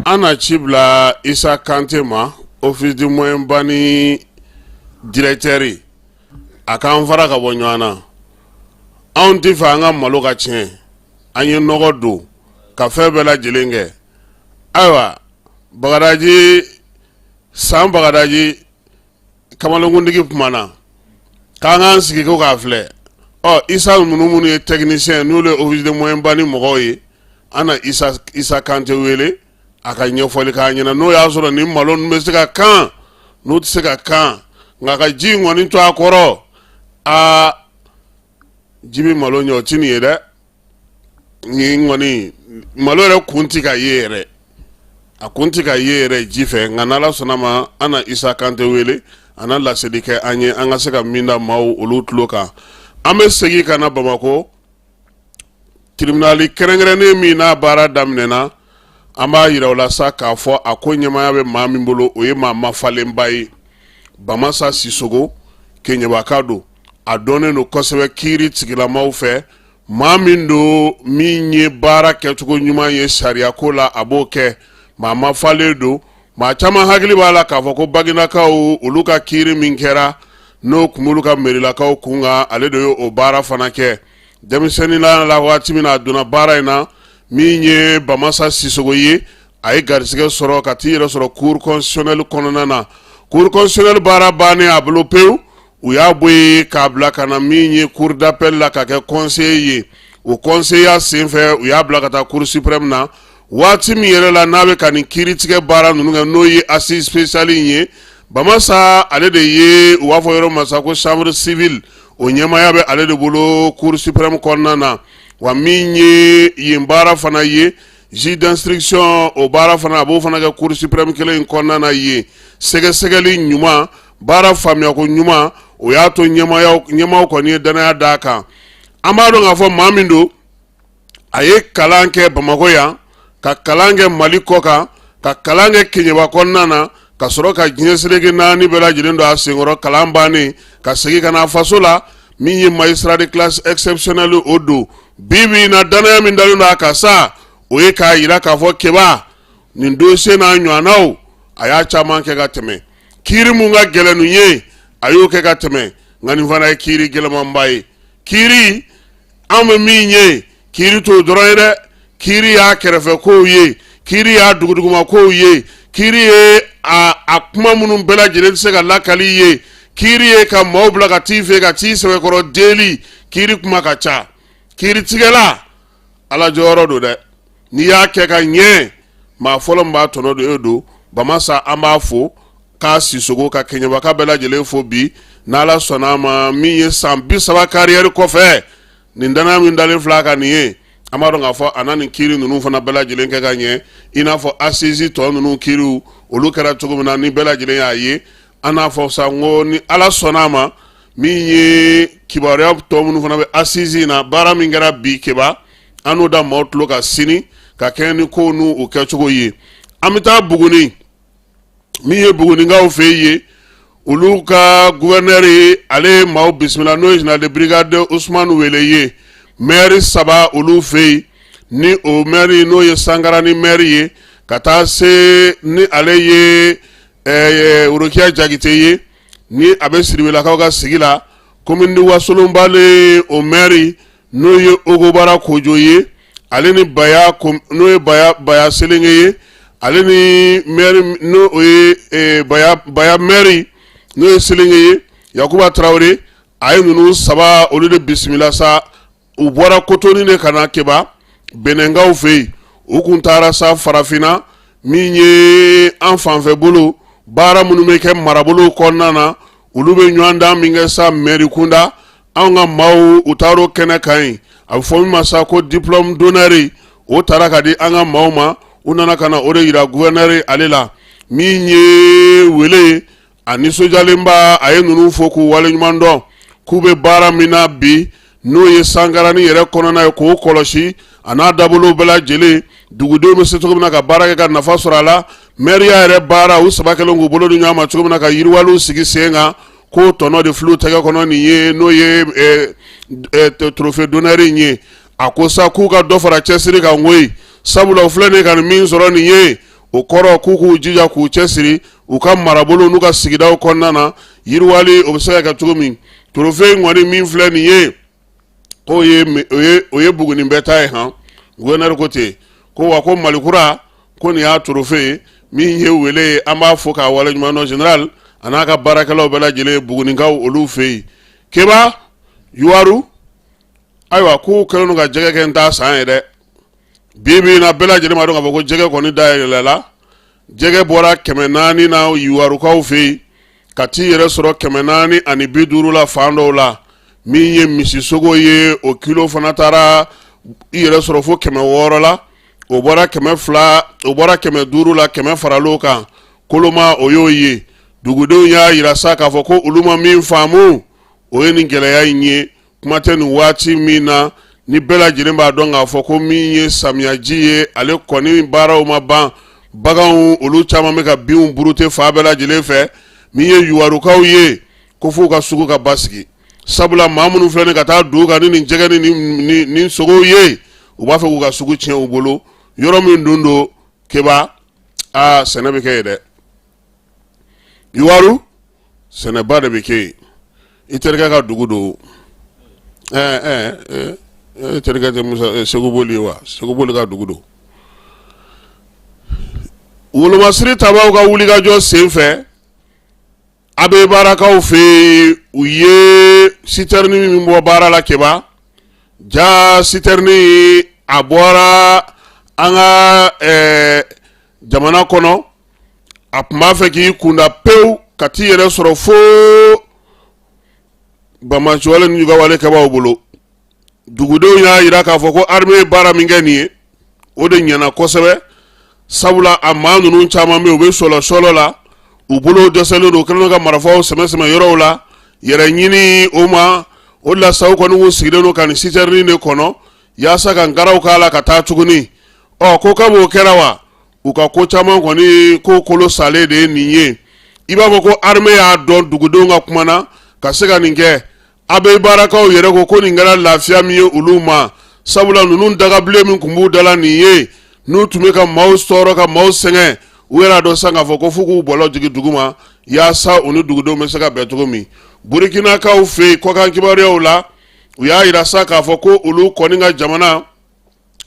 An na ci bila Isa Kante ma, office du moyen bani directeur, a k'an fara ka bɔ ɲɔgɔn na. Anw tɛ fɛ an ka malo ka tiɲɛ. An ye nɔgɔ don ka fɛn bɛɛ lajɛlen kɛ. Ayiwa, Bagadaji san, Bagadaji kamalenkuntigi kumana k'an k'an sigi ko k'a filɛ. Ɔ, Isa minnu ye technicien, n'olu ye office de moyen bani mɔgɔw ye, an na Isa Kante wele a ka ɲɛfɔli k'a ɲɛna, n'o y'a sɔrɔ ni malo ninnu bɛ se ka kan, n'u tɛ se ka kan. Nka ka ji in kɔni to a kɔrɔ, aa, ji bɛ malo ɲɛ, o ti nin ye dɛ. Nin kɔni malo yɛrɛ kun ti ka ye yɛrɛ, a kun ti ka ye yɛrɛ ji fɛ. Nka n'Ala sɔnna ma, an na Isa Kante wele, a na laseli kɛ an ye, an ka se ka min da maaw olu tulo kan. An bɛ segin ka na Bamakɔ tribunal kɛrɛnkɛrɛnnen min n'a baara daminɛna, an b'a yira u la sa k'a fɔ a ko ɲɛmaaya bɛ maa min bolo, o ye maa mafalenba ye, Bamasa Sisogo, Keɲebaka don. A dɔnnen don kosɛbɛ kiiri tigilamaw fɛ. Maa min don, min ye baara kɛcogo ɲuman ye sariya ko la, a b'o kɛ. Maa mafalen don. Maa caman hakili b'a la k'a fɔ ko Baginakaw olu ka kiiri min kɛra, n'o tun b'olu ka merilakaw kun kan, ale de ye o baara fana kɛ. Denmisɛnnin la waati min na a donna baara in na, min ye Bamasa Sisogo ye, a ye garisɛgɛ sɔrɔ ka t'i yɛrɛ sɔrɔ cour constitutionnelle kɔnɔna na. Cour constitutionnelle baara bannen a bolo pewu, u y'a bɔ yen k'a bila ka na min ye cour d'appel la ka kɛ conseiller ye. O conseiller senfɛ, u y'a bila ka taa cour suprême na. Waati min yɛrɛ la n'a bɛ ka nin kiiritigɛ baara ninnu kɛ, n'o ye assise spéciale in ye, Bamasa ale de ye, u b'a fɔ yɔrɔ ma sa ko chambre civile, o ɲɛmaaya bɛ ale de bolo cour suprême kɔnɔna na. Wa min ye yen baara fana ye, juge d'instruction, o baara fana, a b'o fana kɛ cour suprême kelen in kɔnɔna na yen. Sɛgɛsɛgɛli ɲuman, baara faamuyako ɲuman, o y'a to ɲɛmaaw kɔni ye danaya d'a kan. An b'a dɔn k'a fɔ maa min don, a ye kalan kɛ Bamakɔ yan, ka kalan kɛ Mali kɔ kan, ka kalan kɛ Keɲeba kɔnɔna na, ka sɔrɔ ka diɲɛ seleke naani bɛɛ lajɛlen don a senkɔrɔ. Kalan bannen, ka segin ka na a faso la, min ye magistrat de classe exceptionnelle, o don. Bi bi in na, danaya min dalen don a kan sa, o ye k'a yira k'a fɔ Keba nin dossier n'a ɲɔgɔnnaw, a y'a caman kɛ ka tɛmɛ. Kiiri mun ka gɛlɛn nin ye, a y'o kɛ ka tɛmɛ, nka nin fana ye kiiri gɛlɛmanba ye. Kiiri, an bɛ min ye, kiiri t'o dɔrɔn ye dɛ. Kiiri y'a kɛrɛfɛ kow ye, kiiri y'a duguduguma kow ye, kiiri ye a kuma minnu bɛɛ lajɛlen tɛ se ka lakali ye, kiiri ye ka maaw bila ka t'i fɛ ka t'i sɛbɛkɔrɔ deli. Kiiri kuma ka ca. Kiiritigɛla, Ala jɔyɔrɔ don dɛ. N'i y'a kɛ ka ɲɛ, maa fɔlɔ min b'a tɔnɔ don, e don. Bamasa, an b'a fo k'a Sisogo ka Keɲebaka bɛɛ lajɛlen fo bi. N'Ala sɔnna a ma, min ye san 30 carrière kɔfɛ, nin danaya min dalen filɛ a kan nin ye, an b'a dɔn k'a fɔ a na nin kiiri ninnu fana bɛɛ lajɛlen kɛ ka ɲɛ, i n'a fɔ assise tɔ ninnu kiiriw olu kɛra cogo min na, ni bɛɛ lajɛlen y'a ye. An n'a fɔ sa n ko ni Ala sɔnna a ma, min ye kibaruya tɔ minnu fana bɛ assise in na, baara min kɛra bi Keba, an n'o da maaw tulo kan sini ka kɛɲɛ ni kow n'u kɛcogo ye. An bɛ taa Buguni. Min ye Bugunikaw fɛ yen, olu ka gouverneur ye, ale ye maaw bisimila, n'o ye général de brigade Usumani Wele ye. Maire saba olu fɛ yen, ni o maire n'o ye Sankarani maire ye, ka taa se ni ale ye Worokiya Jakite ye, ni a bɛ Siribelakaw ka sigi la. Commune de Wasolonbale, o maire n'o ye Ogobara Kojo ye, ale ni Baya, n'o ye Baya Selenge ye, ale ni maire n'o o ye Baya maire n'o ye Selenge ye, Yakuba Tarawele, a ye ninnu saba olu de bisimila sa. U bɔra Kotoni de ka na Keba Benɛnkaw fɛ yen. U kun taara sa farafinna min ye an fanfɛ bolo, baara minnu bɛ kɛ marabolo kɔnɔna na, olu bɛ ɲɔgɔndan min kɛ sa mɛri kunda, anw ka maaw u taar'o kɛnɛ kan yen. A bɛ fɔ min ma sa ko diplôme d'honneur, o taara ka di an ka maaw ma. U nana ka na o de yira gouverneur ale la. Min ye wele ye, a nisɔndiyalenba, a ye ninnu fo k'u waleɲuman dɔn k'u bɛ baara min na bi, n'o ye Sankarani yɛrɛ kɔnɔna ye, k'o kɔlɔsi a n'a dabolo bɛɛ lajɛlen, dugudenw bɛ se cogo min na ka baara kɛ ka nafa sɔrɔ a la, mɛriya yɛrɛ baara, u saba kɛlen k'u bolo di ɲɔgɔn ma cogo min na ka yiriwaliw sigi sen kan, k'o tɔnɔ de fil'u tɛgɛ kɔnɔ nin ye, n'o ye trophée d'honneur in ye. A ko sa k'u ka dɔ fara cɛsiri kan koyi, sabula u filɛ nin ye ka nin min sɔrɔ nin ye, o kɔrɔ k'u k'u jija k'u cɛsiri u ka marabolo n'u ka sigidaw kɔnɔna na, yiriwali o bɛ se ka kɛ cogo min. Trophée in kɔni min filɛ nin ye, k'o ye o ye Buguni bɛɛ ta ye. Han, gouverneur ko ten ko wa ko Malikura ko nin y'a trophée ye. Min ye wele ye, an b'a fo k'a waleɲuman dɔn, général a n'a ka baarakɛlaw bɛɛ lajɛlen, Bugunikaw olu fɛ yen. Keba Yuwaru, ayiwa, k'u kɛlen don ka jɛgɛ kɛ n t'a san ye dɛ. Bi bi in na, bɛɛ lajɛlen b'a dɔn k'a fɔ ko jɛgɛ kɔni dayɛlɛla. Jɛgɛ bɔra 400 na Yuwarukaw fɛ yen ka t'i yɛrɛ sɔrɔ 450 la fan dɔw la. Min ye misisogo ye, o kilo fana taara i yɛrɛ sɔrɔ fo 600 la, o bɔra 200, o bɔra 500 la, 100 faral'o kan. Koloma o y'o ye. Dugudenw y'a yira sa k'a fɔ ko olu ma min faamu, o ye nin gɛlɛya in ye. Kuma tɛ nin waati min na ni bɛɛ lajɛlen b'a dɔn k'a fɔ ko min ye samiyaji ye, ale kɔni baaraw ma ban. Baganw olu caman bɛ ka binw burute fan bɛɛ lajɛlen fɛ. Min ye Yuwarukaw ye, ko f'u ka sugu ka basigi, sabula maa minnu filɛ nin ka taa dugu kan ni nin jɛgɛ ni nin sogow ye, u b'a fɛ k'u ka sugu tiɲɛ u bolo. Yɔrɔ min dun don Keba, aa, sɛnɛ bɛ kɛ yen dɛ. Yuwaru, sɛnɛba de bɛ kɛ yen. I terikɛ ka dugu don. Ɛɛ ɛɛ e terikɛ tɛ Musa Segu Boli ye wa? Segu Boli ka dugu don. Wolomasiri tabaw ka wulikajɔ sen fɛ, Abebarakaw fɛ yen, u ye sitɛrini min bɔ baara la Keba, ja sitɛrini a bɔra an ka jamana kɔnɔ, a tun b'a fɛ k'i kunda pewu ka t'i yɛrɛ sɔrɔ fo banbaanciwale ni jugawale kɛbaaw bolo. Dugudenw y'a jira k'a fɔ ko armée ye baara min kɛ nin ye, o de ɲɛna kosɛbɛ, sabula a maa ninnu caman bɛ yen, u bɛ sɔlɔ sɔlɔ la, u bolo dɛsɛlen don, u kɛlen don ka marifaw sɛmɛ sɛmɛ yɔrɔw la yɛrɛ ɲini o ma. O de la sa, u kɔni k'u sigilen don ka nin sitɛrini de kɔnɔ yaasa ka nkaraw k'a la ka taa tuguni. Ɔ, ko kab'o kɛra wa, u ka ko caman kɔni ko kolo salen de ye nin ye. I b'a fɔ ko armée y'a dɔn dugudenw ka kuma na ka se ka nin kɛ. Abebarakaw yɛrɛ ko ko nin kɛra lafiya min ye olu ma, sabula ninnu dagabilen min tun b'u da la nin ye, n'u tun bɛ ka maaw tɔɔrɔ ka maaw sɛgɛn, u yɛrɛ dɔn sisan k'a fɔ ko f'u k'u bɔlɔ jigin dugu ma yaasa u ni dugudenw bɛ se ka bɛn cogo min. Burukinakaw fɛ yen, kɔkan kibaruyaw la, u y'a jira sa k'a fɔ ko olu kɔni ka jamana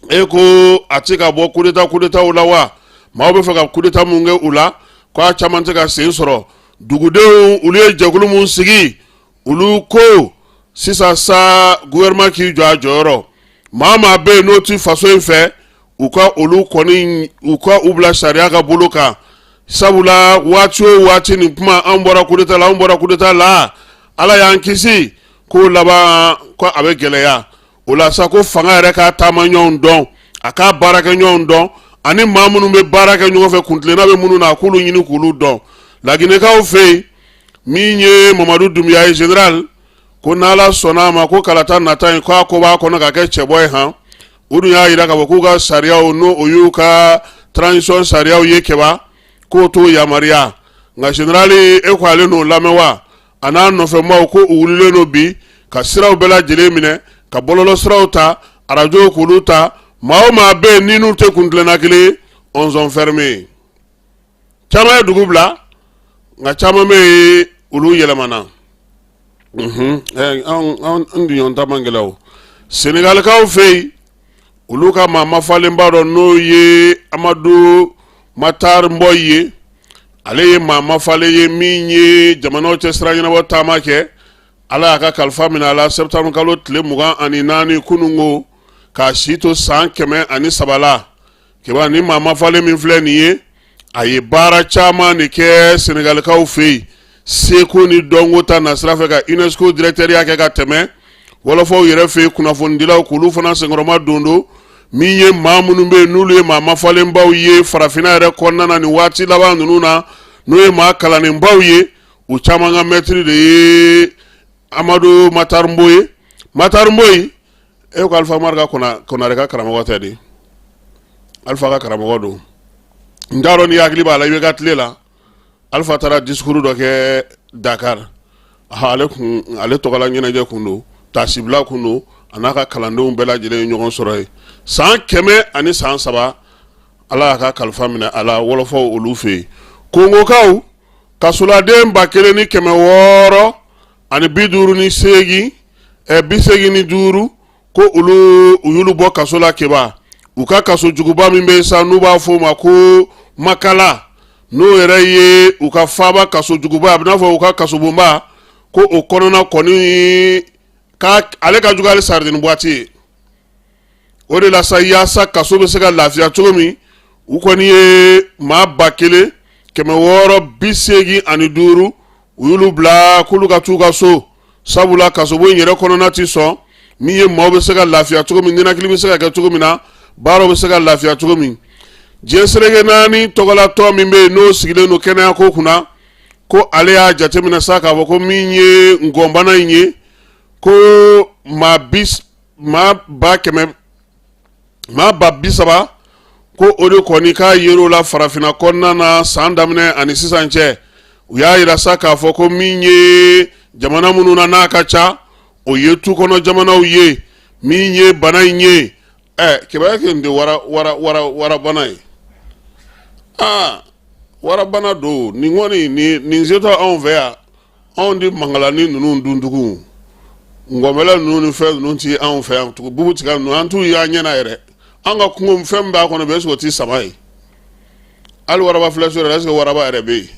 e ko a tɛ ka bɔ kudeta kudetaw la wa, maaw bɛ fɛ ka kudeta mun kɛ u la, k'a caman tɛ ka sen sɔrɔ. Dugudenw olu ye jɛkulu mun sigi, olu ko sisan sa gouvernement k'i jɔ a jɔyɔrɔ, maa maa bɛ yen n'o ti faso in fɛ, u ka olu kɔni u ka u bila sariya ka bolo kan, sabula waati o waati nin kuma, an bɔra kudeta la, an bɔra kudeta la, Ala y'an kisi, k'o laban ko a bɛ gɛlɛya. O la sa, ko fanga yɛrɛ k'a taama ɲɔgɔn dɔn, a k'a baarakɛ ɲɔgɔn dɔn, ani maa minnu bɛ baara kɛ ɲɔgɔn fɛ, kuntilenna bɛ minnu na, a k'olu ɲini k'olu dɔn. Laginɛkaw fɛ yen, min ye Mamadu Dunbiya ye, général, ko n'Ala sɔnna a ma, ko kalata nata in, k'a ko b'a kɔnɔ ka kɛ cɛbɔ ye. Han, u dun y'a jira k'a fɔ k'u ka sariyaw, n'o o y'u ka transition sariyaw ye Keba, k'o t'o yamaruya. Nka général e ko ale n'o lamɛn wa, a n'a nɔfɛmaaw ko u wulilen don bi ka siraw bɛɛ lajɛlen minɛ, ka bɔlɔlɔ siraw ta, arajow k'olu ta, maa o maa bɛ yen ni n'u tɛ kuntilenna kelen ye, onzon fermé. Caman ye dugu bila, nka caman bɛ yen, olu yɛlɛmana. An duɲɔgɔn ta man gɛlɛn o. Senegalikaw fɛ yen, olu ka maa mafalenba dɔ, n'o ye Amadu Matar Mbow ye, ale ye maa mafalen ye min ye jamanaw cɛ sira ɲɛnabɔ taama kɛ. Ala y'a ka kalifa minɛ a la septembre kalo tile 24 kununko, k'a si to san 103 la. Keba ni maa mafalen min filɛ nin ye, a ye baara caman de kɛ Senegalikaw fɛ yen, seko ni dɔnko ta nasira fɛ, ka UNESCO directeurya kɛ ka tɛmɛ wɔlɔfɔw yɛrɛ fɛ yen, kunnafonidilaw k'olu fana senkɔrɔma don don. Min ye maa minnu bɛ yen n'olu ye maa mafalenbaw ye farafinna yɛrɛ kɔnɔna na nin waati laban ninnu na, n'o ye maa kalannenbaw ye, u caman ka mɛtiri de ye Amadu Matar Mbow ye. Matar Mbow, e ko Alifa Umaru ka Konare ka karamɔgɔ tɛ de? Alifa ka karamɔgɔ don. N t'a dɔn n'i hakili b'a la, i bɛ ka tile la, Alifa taara discours dɔ kɛ Dakar. Ale kun, ale tɔgɔla ɲɛnajɛ kun don, taasibila kun don, a n'a ka kalandenw bɛɛ lajɛlen ye ɲɔgɔn sɔrɔ yen. San 103, Ala y'a ka kalifa minɛ a la wɔlɔfɔw olu fɛ yen. Kongokaw kasoladen 1658, 85, ko olu u y'olu bɔ kaso la. Keba, u ka kaso juguba min bɛ sa, n'u b'a fɔ o ma ko Makala, n'o yɛrɛ ye u ka faaba kaso juguba, a bɛ n'a fɔ u ka kasobonba, ko o kɔnɔna kɔni ale ka jugu hali sardine boîte ye. O de la sa, yaasa kaso bɛ se ka lafiya cogo min, u kɔni ye maa 1685, u y'olu bila k'olu ka t'u ka so, sabula kasobon in yɛrɛ kɔnɔna tɛ sɔn min ye maaw bɛ se ka lafiya cogo min, ninakili bɛ se ka kɛ cogo min na, baaraw bɛ se ka lafiya cogo min. Diɲɛ seleke naani tɔgɔlatɔn min bɛ yen, n'o sigilen don kɛnɛyako kunna, ko ale y'a jateminɛ sa k'a fɔ ko min ye ngɔnbana in ye, ko maa bi maa ba kɛmɛ maa 30,000, ko o de kɔni k'a yer'o la farafinna kɔnɔna na san daminɛ ani sisan cɛ. U y'a yira sa k'a fɔ ko min ye jamana minnu na n'a ka ca, o ye tu kɔnɔ jamanaw ye. Min ye bana in ye, ɛ kibaruya kɛ nin tɛ wara wara wara warabana ye. Aa, warabana don nin kɔni, nin setɔ anw fɛ yan. Anw di mankalani ninnu dun tugun, ngɔnbɛlɛ ninnu ni fɛn ninnu ti anw fɛ yan tugun, bubu tiga ninnu an t'u y'an ɲɛna yɛrɛ. An ka kungo fɛn min b'a kɔnɔ bɛ, est-ce que o ti sama ye? Hali waraba filɛ so yɛrɛ, est-ce que waraba yɛrɛ bɛ yen?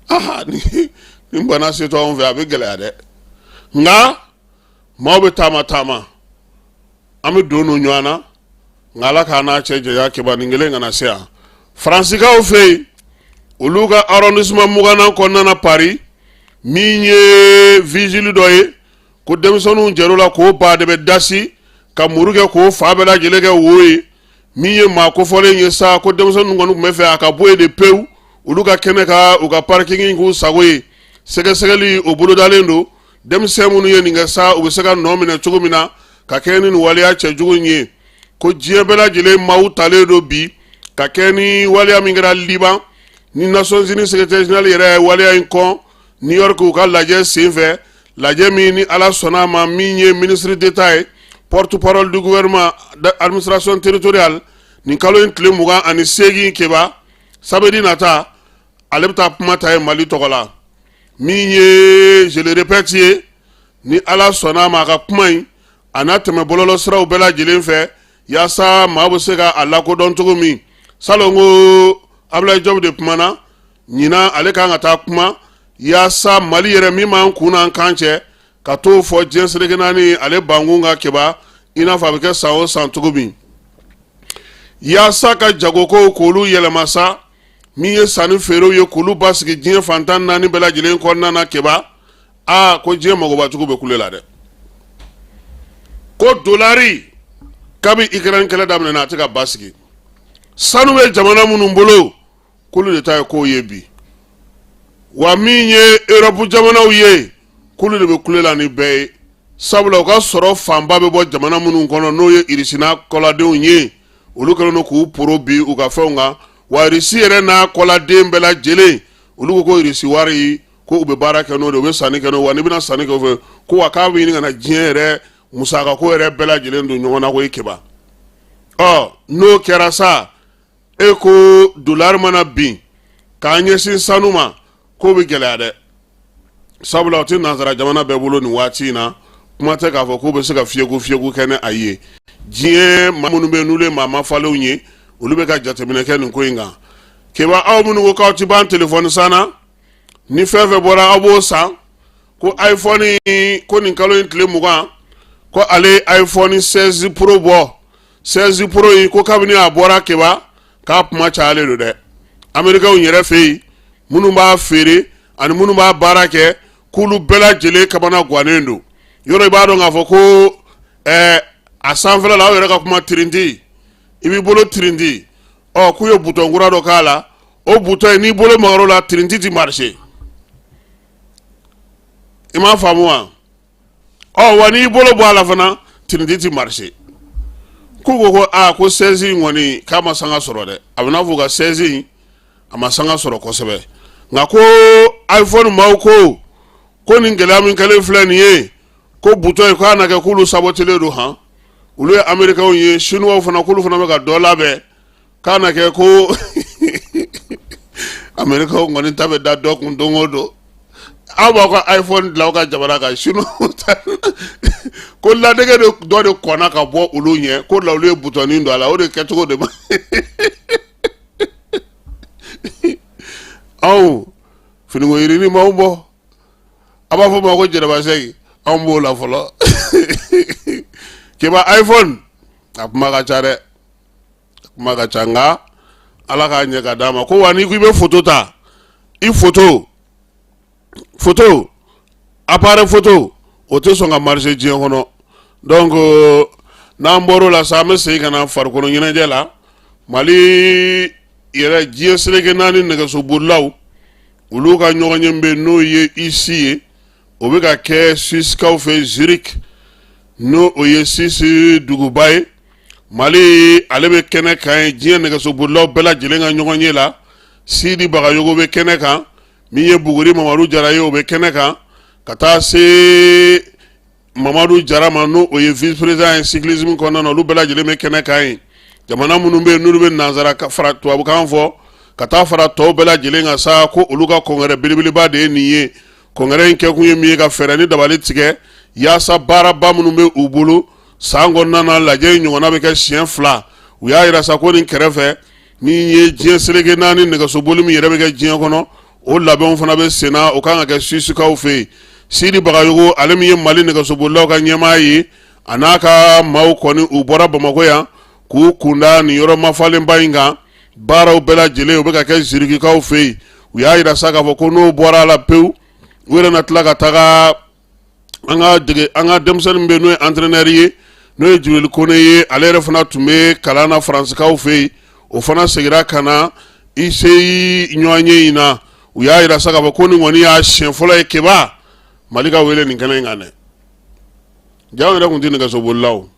Aha, ni bana setɔ anw fɛ, a bɛ gɛlɛya dɛ. Nka maaw bɛ taama taama, an bɛ don don ɲɔgɔn na, nka Ala k'an n'a cɛ janya. Keba, nin kelen kana se yan. Faransikaw fɛ yen, olu ka arrondissement 20nan kɔnɔna na Paris, min ye vigile dɔ ye, ko denmisɛnninw jɛr'o la k'o ba de bɛ dasi ka muru kɛ k'o fa bɛɛ lajɛlen kɛ wo ye. Min ye maa kofɔlen ye sa, ko denmisɛnninw kɔni tun bɛ fɛ a ka bɔ yen de pewu, olu ka kɛnɛ ka u ka parking k'u sago ye. Sɛgɛsɛgɛli o bolodalen don, denmisɛn minnu ye nin kɛ sa, u bɛ se ka nɔ minɛ cogo min na ka kɛ ni nin waleya cɛjugu in ye. Ko diɲɛ bɛɛ lajɛlen maaw talen don bi ka kɛ ni waleya min kɛra Liban ni Nations Unies secrétaire général yɛrɛ ye waleya in kɔn New York u ka lajɛ senfɛ, lajɛ min ni Ala sɔnna a ma, min ye ministre d'État ye, porte-parole du gouvernement, administration territoriale, nin kalo in tile 28, Keba, samedi nata, ale bɛ taa kuma ta ye Mali tɔgɔ la. Min ye, je le répète ye, ni Ala sɔnna a ma, a ka kuma in a n'a tɛmɛ bɔlɔlɔ siraw bɛɛ lajɛlen fɛ, yaasa maa bɛ se ka a lakodɔn cogo min. Salon ko Abdoulaye Diop de kumana, ɲinan ale kan ka taa kuma yaasa Mali yɛrɛ min b'an kun n'an kan cɛ, ka t'o fɔ diɲɛ seleke naani ale bankun ka, Keba, i n'a fɔ a bɛ kɛ san o san cogo min, yaasa ka jagokow k'olu yɛlɛma sa, min ye sanni feerew ye, k'olu basigi diɲɛ fan 14 bɛɛ lajɛlen kɔnɔna na. Keba, aa, ko diɲɛ magobatigiw bɛ kule la dɛ, ko dolari kabi Ukraine kɛlɛ daminɛna, a tɛ ka basigi. Sanu bɛ jamana minnu bolo, k'olu de ta ye kow ye bi. Wa min ye Europe jamanaw ye, k'olu de bɛ kule la ni bɛɛ ye, sabula u ka sɔrɔ fanba bɛ bɔ jamana minnu kɔnɔ, n'o ye Irisi n'a kɔladenw ye, olu kɛlen don k'u poro bi u ka fɛnw kan. Wa Irisi yɛrɛ n'a kɔladen bɛɛ lajɛlen, olu ko ko Irisi wari, ko u bɛ baara kɛ n'o de, u bɛ sanni kɛ n'o. Wa n'i bɛna sanni kɛ o fɛ, ko wa k'a bɛ ɲini ka na diɲɛ yɛrɛ musakako yɛrɛ bɛɛ lajɛlen don ɲɔgɔn na ko i Keba. Ɔ, n'o kɛra sa, e ko dolari mana bin k'an ɲɛsin sanu ma, k'o bɛ gɛlɛya dɛ, sabula o tɛ nansara jamana bɛɛ bolo nin waati in na. Kuma tɛ k'a fɔ k'u bɛ se ka fiyeku fiyeku kɛ ni a ye. Diɲɛ maa minnu bɛ yen, n'olu ye maa mafalenw ye, olu bɛ ka jateminɛ kɛ nin ko in kan. Keba, aw minnu ko k'aw ti ban telefɔni san na, ni fɛn fɛn bɔra aw b'o san, ko iPhone, ko nin kalo in tile 20, ko ale ye iPhone 16 Pro bɔ. 16 Pro in ko kabini a bɔra Keba k'a kuma cayalen don dɛ. Amerikɛnw yɛrɛ fɛ yen, minnu b'a feere ani minnu b'a baara kɛ, k'olu bɛɛ lajɛlen kamana gannen don. Yɔrɔ i b'a dɔn k'a fɔ ko a sanfɛla la, aw yɛrɛ ka kuma tirinti, i b'i bolo tirinti. Ɔ k'u ye butɔn kura dɔ k'a la, o butɔn in n'i bolo magar'o la, tirinti ti marcher. I m'a faamu wa? Ɔ wa n'i bolo bɔ a la fana, tirinti ti marcher. K'u ko ko aa ko 16 in kɔni k'a ma sanga sɔrɔ dɛ. A bɛ n'a fɔ u ka 16 in a ma sanga sɔrɔ kosɛbɛ. Nka ko iPhone maaw ko ko nin gɛlɛya min kɛlen filɛ nin ye, ko butɔn in k'a na kɛ k'olu sabotelen don. Han, olu ye Amerikɛnw ye. Chinois fana k'olu fana bɛ ka dɔ labɛn k'a na kɛ ko Amerikɛnw kɔni ta bɛ da dɔ kun don o don. Aw b'aw ka iPhone dilan aw ka jamana kan, Chinois ta ko ladege de dɔ de kɔnna ka bɔ olu ɲɛ ko la, olu ye butɔnin don a la, o de kɛcogo de ma. Anw finiko yirini m'anw bɔ, a b'a fɔ ma ko jɛnɛba sɛgi, anw b'o la fɔlɔ. Keba, iPhone a kuma ka ca dɛ, a kuma ka ca, nka Ala k'a ɲɛ ka d'a ma. Ko wa n'i ko i bɛ foto ta, i foto foto appareil photo o tɛ sɔn ka marcher diɲɛ kɔnɔ. Donc n'an bɔr'o la sa, an bɛ segin ka na farikolo ɲɛnajɛ la. Mali yɛrɛ diɲɛ seleke naani nɛgɛsobolilaw, olu ka ɲɔgɔnye bɛ, n'o ye UCI ye, o bɛ ka kɛ Suissekaw fɛ Zurich, n'o o ye Suisse duguba ye. Mali ale bɛ kɛnɛ kan ye diɲɛ nɛgɛsobolilaw bɛɛ lajɛlen ka ɲɔgɔnye la. Sidi Bagayogo bɛ kɛnɛ kan, min ye Buguri Mamadu Jara ye, o bɛ kɛnɛ kan, ka taa se Mamadu Jara ma, n'o o ye vice président ye cyclisme kɔnɔna na, olu bɛɛ lajɛlen bɛ kɛnɛ kan yen. Jamana minnu bɛ yen n'olu bɛ nansara fara tubabukan fɔ ka taa fara tɔw bɛɛ lajɛlen kan sa, ko olu ka congrès belebeleba de ye nin ye. Congrès in kɛkun ye min ye, ka fɛɛrɛ ni dabali tigɛ yaasa baaraba minnu bɛ u bolo san kɔnɔna na. Lajɛ in ɲɔgɔnna bɛ kɛ siɲɛ 2. U y'a yira sa ko nin kɛrɛfɛ min ye diɲɛ seleke naani nɛgɛsoboli min yɛrɛ bɛ kɛ diɲɛ kɔnɔ, o labɛnw fana bɛ senna, o kan ka kɛ Suissekaw fɛ yen. Sidi Bagayogo, ale min ye Mali nɛgɛsobolilaw ka ɲɛmaa ye, a n'a ka maaw kɔni, u bɔra Bamakɔ yan k'u kunda nin yɔrɔ mafalenba in kan. Baaraw bɛɛ lajɛlen o bɛ ka kɛ Zurikikaw fɛ yen. U y'a yira sa k'a fɔ ko n'o bɔra a la pewu, u yɛrɛ na tila ka taga an ka dege an ka denmisɛnnin bɛ yen, n'o ye entraîneur ye, n'o ye Jibiri Kone ye. Ale yɛrɛ fana tun bɛ kalan na Faransikaw fɛ yen, o fana seginna ka na UCI ɲɔgɔnye in na. U y'a yira sa k'a fɔ ko nin kɔni y'a siɲɛ fɔlɔ ye Keba Mali ka wele nin kɛnɛ in kan dɛ. Ja anw yɛrɛ tun tɛ nɛgɛsobolila o.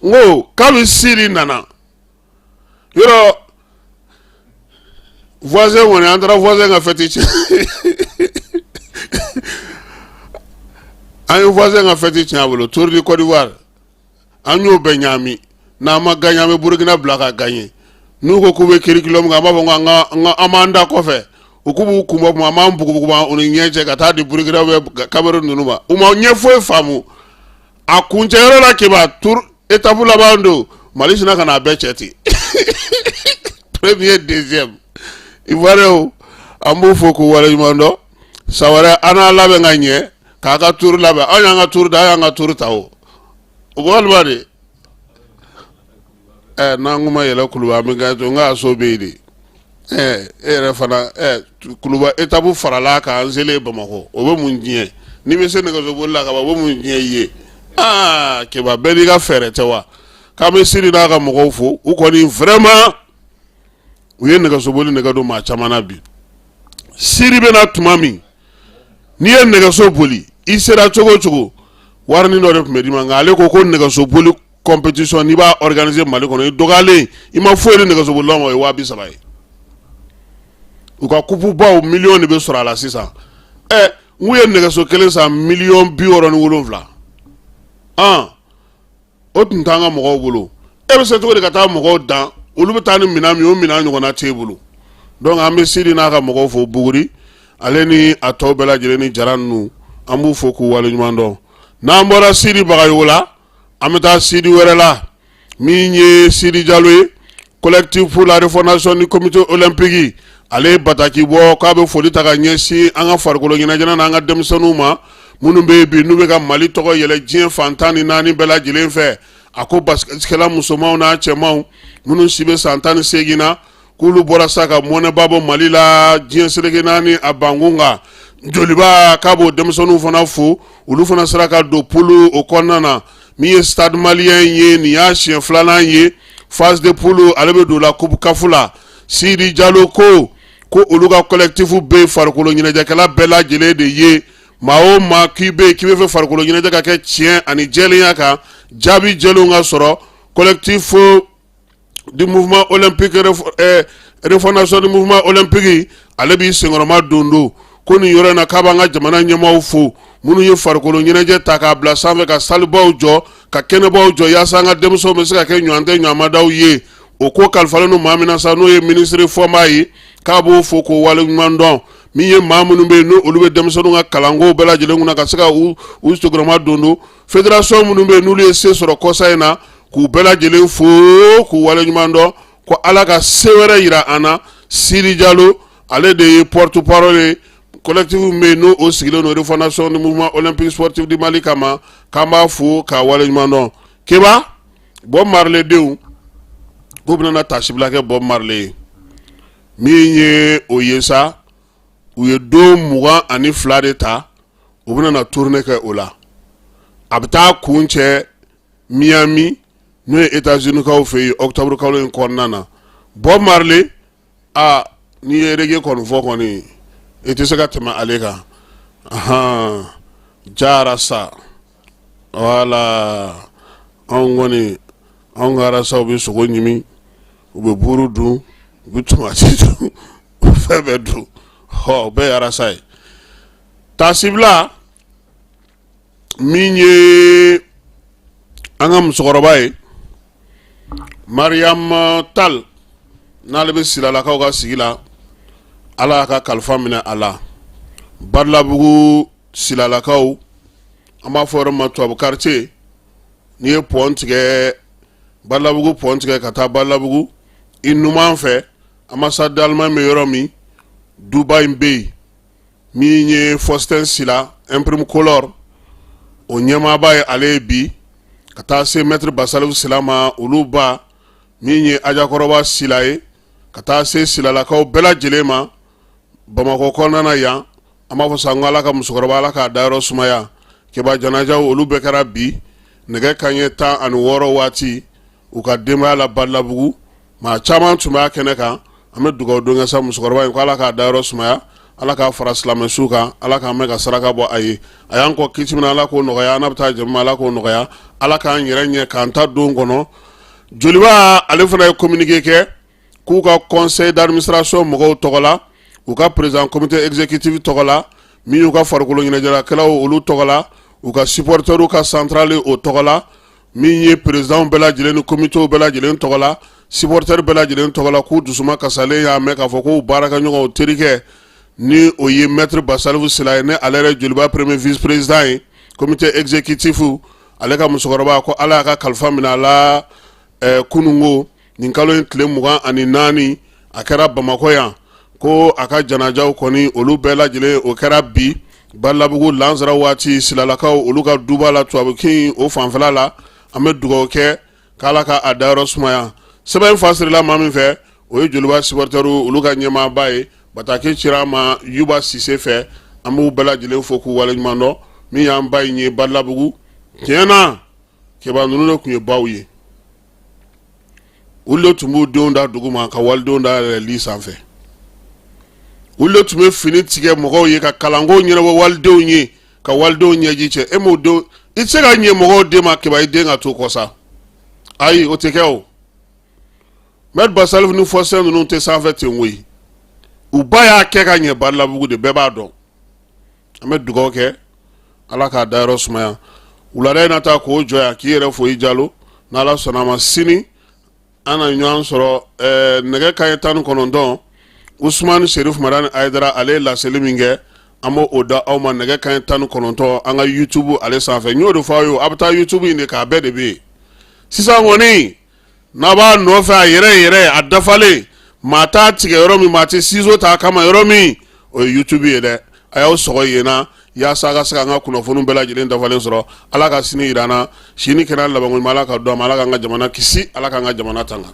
N ko kabi Sidi nana yɔrɔ voisin kɔni, an taara voisin ka fête tiɲɛ, an ye voisin ka fête tiɲɛ a bolo. Tour du Côte d'Ivoire, an y'o bɛɛ ɲaami. N'an ma gagné, an bɛ Burukina bila ka gagné. N'u ko k'u bɛ curriculum kɛ, an b'a fɔ ko an ka an b'an da kɔfɛ. U k'u b'u kun bɔ kuma, an b'an bugubugu u ni ɲɛ cɛ ka taa di Burukina bɛ Cameroun ninnu ma. U ma ɲɛ foyi faamu a kuncɛyɔrɔ la. Keba, tour étape laban don, Mali sinna ka n'a bɛɛ cɛ ten, premier, deuxième. Ivoirien, an b'u fo k'u waleɲuman dɔn. San wɛrɛ an n'a labɛn ka ɲɛ k'a ka tour labɛn. Anw y'an ka tour da, an y'an ka tour ta. O walima de ɛ n'an kuma yɛlɛ Kuluba, an bɛ ka to n ka so bɛ yen de. Ɛ e yɛrɛ fana, ɛ Kuluba étape farala kan, an selen Bamakɔ, o bɛ mun diɲɛ? N'i bɛ se nɛgɛsoboli la ka ban, o bɛ mun diɲɛ i ye? Aa Keba, bɛɛ n'i ka fɛɛrɛ tɛ wa? K'an bɛ Sidi n'a ka mɔgɔw fo. U kɔni vraiment u ye nɛgɛsoboli nɛgɛ don maa caman na bi. Sidi bɛna tuma min, n'i ye nɛgɛso boli, i sera cogo o cogo, warinin dɔ de tun bɛ d'i ma. Nka ale ko ko nɛgɛsoboli compétition, n'i b'a organiser Mali kɔnɔ, i dɔgɔyalen, i ma foyi di nɛgɛsobolilaw ma, o ye 30.000 ye. U ka coupe baw, miliyɔn de bɛ sɔrɔ a la sisan. Ɛ n k'u ye nɛgɛso kelen san 67 miliyɔn. An o tun t'an ka mɔgɔw bolo. E bɛ se cogo di ka taa mɔgɔw dan, olu bɛ taa ni minɛn min ye, o minɛn ɲɔgɔnna t'e bolo? Donc an bɛ Sidi n'a ka mɔgɔw fo. Buguri ale ni a tɔw bɛɛ lajɛlen ni Jara ninnu, an b'u fo k'u waleɲuman dɔn. N'an bɔra Sidi Bagayogo la, an bɛ taa Sidi wɛrɛ la, min ye Sidi Jalo ye, collectif pour la refondation du comité olympique. Ale ye bataki bɔ k'a bɛ foli ta ka ɲɛsin an ka farikolo ɲɛnajɛ n'an ka denmisɛnninw ma, minnu bɛ yen bi n'u bɛ ka Mali tɔgɔ yɛlɛ diɲɛ fan 14 bɛɛ lajɛlen fɛ. A ko basketikɛla musomanw n'a cɛmanw minnu si bɛ san 18 na, k'olu bɔra sa ka mɔnɛba bɔ Mali la diɲɛ seleke naani a bankun kan. Joliba k'a b'o denmisɛnninw fana fo, olu fana sera ka don poule o kɔnɔna na. Min ye Stade Malien ye, nin y'a siɲɛ filanan ye phase de poule ale bɛ don la coupe CAF la. Sidi Jalo ko ko olu ka collectif bɛ farikolo ɲɛnajɛkɛla bɛɛ lajɛlen de ye. Maa o maa k'i bɛ yen k'i bɛ fɛ farikolo ɲɛnajɛ ka kɛ tiɲɛ ani jɛlenya kan, jaabi jɛlenw ka sɔrɔ, collectif du mouvement olympique, refondation du mouvement olympique, ale b'i senkɔrɔma don don ko nin yɔrɔ in na, k'a b'an ka jamana ɲɛmaaw fo minnu ye farikolo ɲɛnajɛ ta k'a bila sanfɛ, ka salibaw jɔ, ka kɛnɛbaw jɔ, yaasa an ka denmisɛnw bɛ se ka kɛ ɲɔgɔn tɛ ɲɔgɔnmadaw ye. O ko kalifalen don maa min na sa, n'o ye minisiri Fɔnba ye, k'a b'o fo k'o waleɲuman dɔn. Min ye maa minnu bɛ yen, n'olu bɛ denmisɛnninw ka kalanko bɛɛ lajɛlen kunna, ka se ka u senkɔrɔma don don, fédération minnu bɛ yen, n'olu ye se sɔrɔ kɔsa in na, k'u bɛɛ lajɛlen fo k'u waleɲuman dɔn, ko Ala ka se wɛrɛ yira an na. Sidi Jalo, ale de ye porte parole ye collectif min bɛ yen, n'o o sigilen don refondation du mouvement olympique sportif du Mali kama, k'an b'a fo k'a waleɲuman dɔn. Keba, Bob Marley denw k'u bɛna taasibila kɛ Bob Marley ye. Min ye o ye sa, u ye don 22 de ta, u bɛna na tournée kɛ o la. A bɛ taa kuncɛ Miami, n'o ye États-Unis kaw fɛ yen, octobre kalo in kɔnɔna na. Bob Marley, aa, n'i ye reggae kɔni fɔ kɔni, i tɛ se ka tɛmɛ ale kan. Ahan, jara sa, wala anw kɔni, anw ka arasaw bɛ sogo ɲimi, u bɛ buru dun, u bɛ tomati dun, u bɛ fɛn bɛɛ dun. Ɔ, o bɛɛ ye arasa ye. Taasibila min ye an ka musokɔrɔba ye, Mariam Tal, n'ale bɛ Silalakaw ka sigi la, Ala y'a ka kalifa minɛ a la. Badalabugu Silalakaw, an b'a fɔ yɔrɔ min ma tubabu quartier, n'i ye pont tigɛ, Badalabugu pont tigɛ ka taa Badalabugu, i numan fɛ, ambassade d'Allemagne bɛ yɔrɔ min, duba in bɛ yen. Min ye Faustin Sila, imprime color, o ɲɛmaaba ye ale ye bi, ka taa se maître Basalifu Sila ma, olu ba min ye Ajakɔrɔba Sila ye, ka taa se Silalakaw bɛɛ lajɛlen ma Bamakɔ kɔnɔna na yan. An b'a fɔ sa ko Ala ka musokɔrɔba, Ala k'a dayɔrɔ sumaya. Keba, janajaw olu bɛɛ kɛra bi nɛgɛ kanɲɛ 16 waati u ka denbaya la Badalabugu. Maa caman tun b'a kɛnɛ kan. An bɛ dugawu don kɛ sa musokɔrɔba in ko Ala k'a dayɔrɔ sumaya, Ala k'a fara silamɛsu kan, Ala k'an mɛn ka saraka bɔ a ye. A y'an kɔ kiti min na, Ala k'o nɔgɔya. An n'a bɛ taa jama, Ala k'o nɔgɔya. Ala k'an yɛrɛ ɲɛ k'an ta don kɔnɔ. Joliba, ale fana ye communiqué kɛ k'u ka conseil d'administration mɔgɔw tɔgɔ la, u ka président comité exécutif tɔgɔ la, min y'u ka farikolo ɲɛnajɛkɛlaw olu tɔgɔ la, u ka supporterw ka centrale o tɔgɔ la, min ye président bɛɛ lajɛlen ni comité bɛɛ lajɛlen tɔgɔ la, supporter bɛɛ lajɛlen tɔgɔ la, k'u dusuma kasalen y'a mɛn k'a fɔ k'u baarakɛɲɔgɔn terikɛ, ni o ye maître Basalifu Sila ye, ni ale yɛrɛ Joliba premier vice président ye comité exécutif, ale ka musokɔrɔba, ko Ala y'a ka kalifa minɛ a la kununko nin kalo in tile 24, a kɛra Bamakɔ yan. Ko a ka janajaw kɔni olu bɛɛ lajɛlen o kɛra bi Badalabugu lansara waati Silalakaw olu ka duba la, tubabukin o fanfɛla la. An bɛ dugawu kɛ k'Ala ka a dayɔrɔ sumaya. Sɛbɛn in fasirila maa min fɛ, o ye Joliba supporterw olu ka ɲɛmaaba ye. Bataki cira a ma Yuba Sise fɛ. An b'u bɛɛ lajɛlen fo k'u waleɲuman dɔn. Min y'an ba in ye Badalabugu, tiɲɛ na, keba ninnu de tun ye baw ye. Olu de tun b'u denw da dugu ma ka walidenw da yɛlɛ li sanfɛ. Olu de tun bɛ fini tigɛ mɔgɔw ye, ka kalanko ɲɛnabɔ walidenw ye, ka walidenw ɲɛji cɛ. E m'o denw, i tɛ se ka ɲɛ mɔgɔw den ma, keba, i den ka to kɔ sa. Ayi, o tɛ kɛ. O maître Basalifu ni Faustin ninnu tɛ sanfɛ ten koyi. U ba y'a kɛ ka ɲɛ Badalabugu de, bɛɛ b'a dɔn. An bɛ dugawu kɛ, Ala k'a dayɔrɔ sumaya. Wulada in na ta k'o jɔ yan, k'i yɛrɛ fo i Jalo. N'Ala sɔnna a ma, sini an na ɲɔgɔn sɔrɔ nɛgɛ kanɲɛ 19. Usumani Serif Madani Ayidara, ale ye laseli min kɛ, an b'o da aw ma nɛgɛ kanɲɛ 19 an ka YouTube ale sanfɛ. N y'o de fɔ aw ye, a bɛ taa YouTube in de k'a bɛɛ de bɛ yen sisan kɔni. N'a b'a nɔfɛ a yɛrɛ yɛrɛ, a dafalen, maa t'a tigɛ yɔrɔ min, maa tɛ ciseau t'a kama yɔrɔ min, o ye YouTube ye dɛ. A y'aw sɔgɔ yen na. yaasa a ka se k'an ka kunnafoni bɛɛ lajɛlen dafalen sɔrɔ. Ala ka sini yira an na, sini kɛnɛya labanko ɲuman Ala ka d'an ma. Ala k'an ka jamana kisi, Ala k'an ka jamana tanga.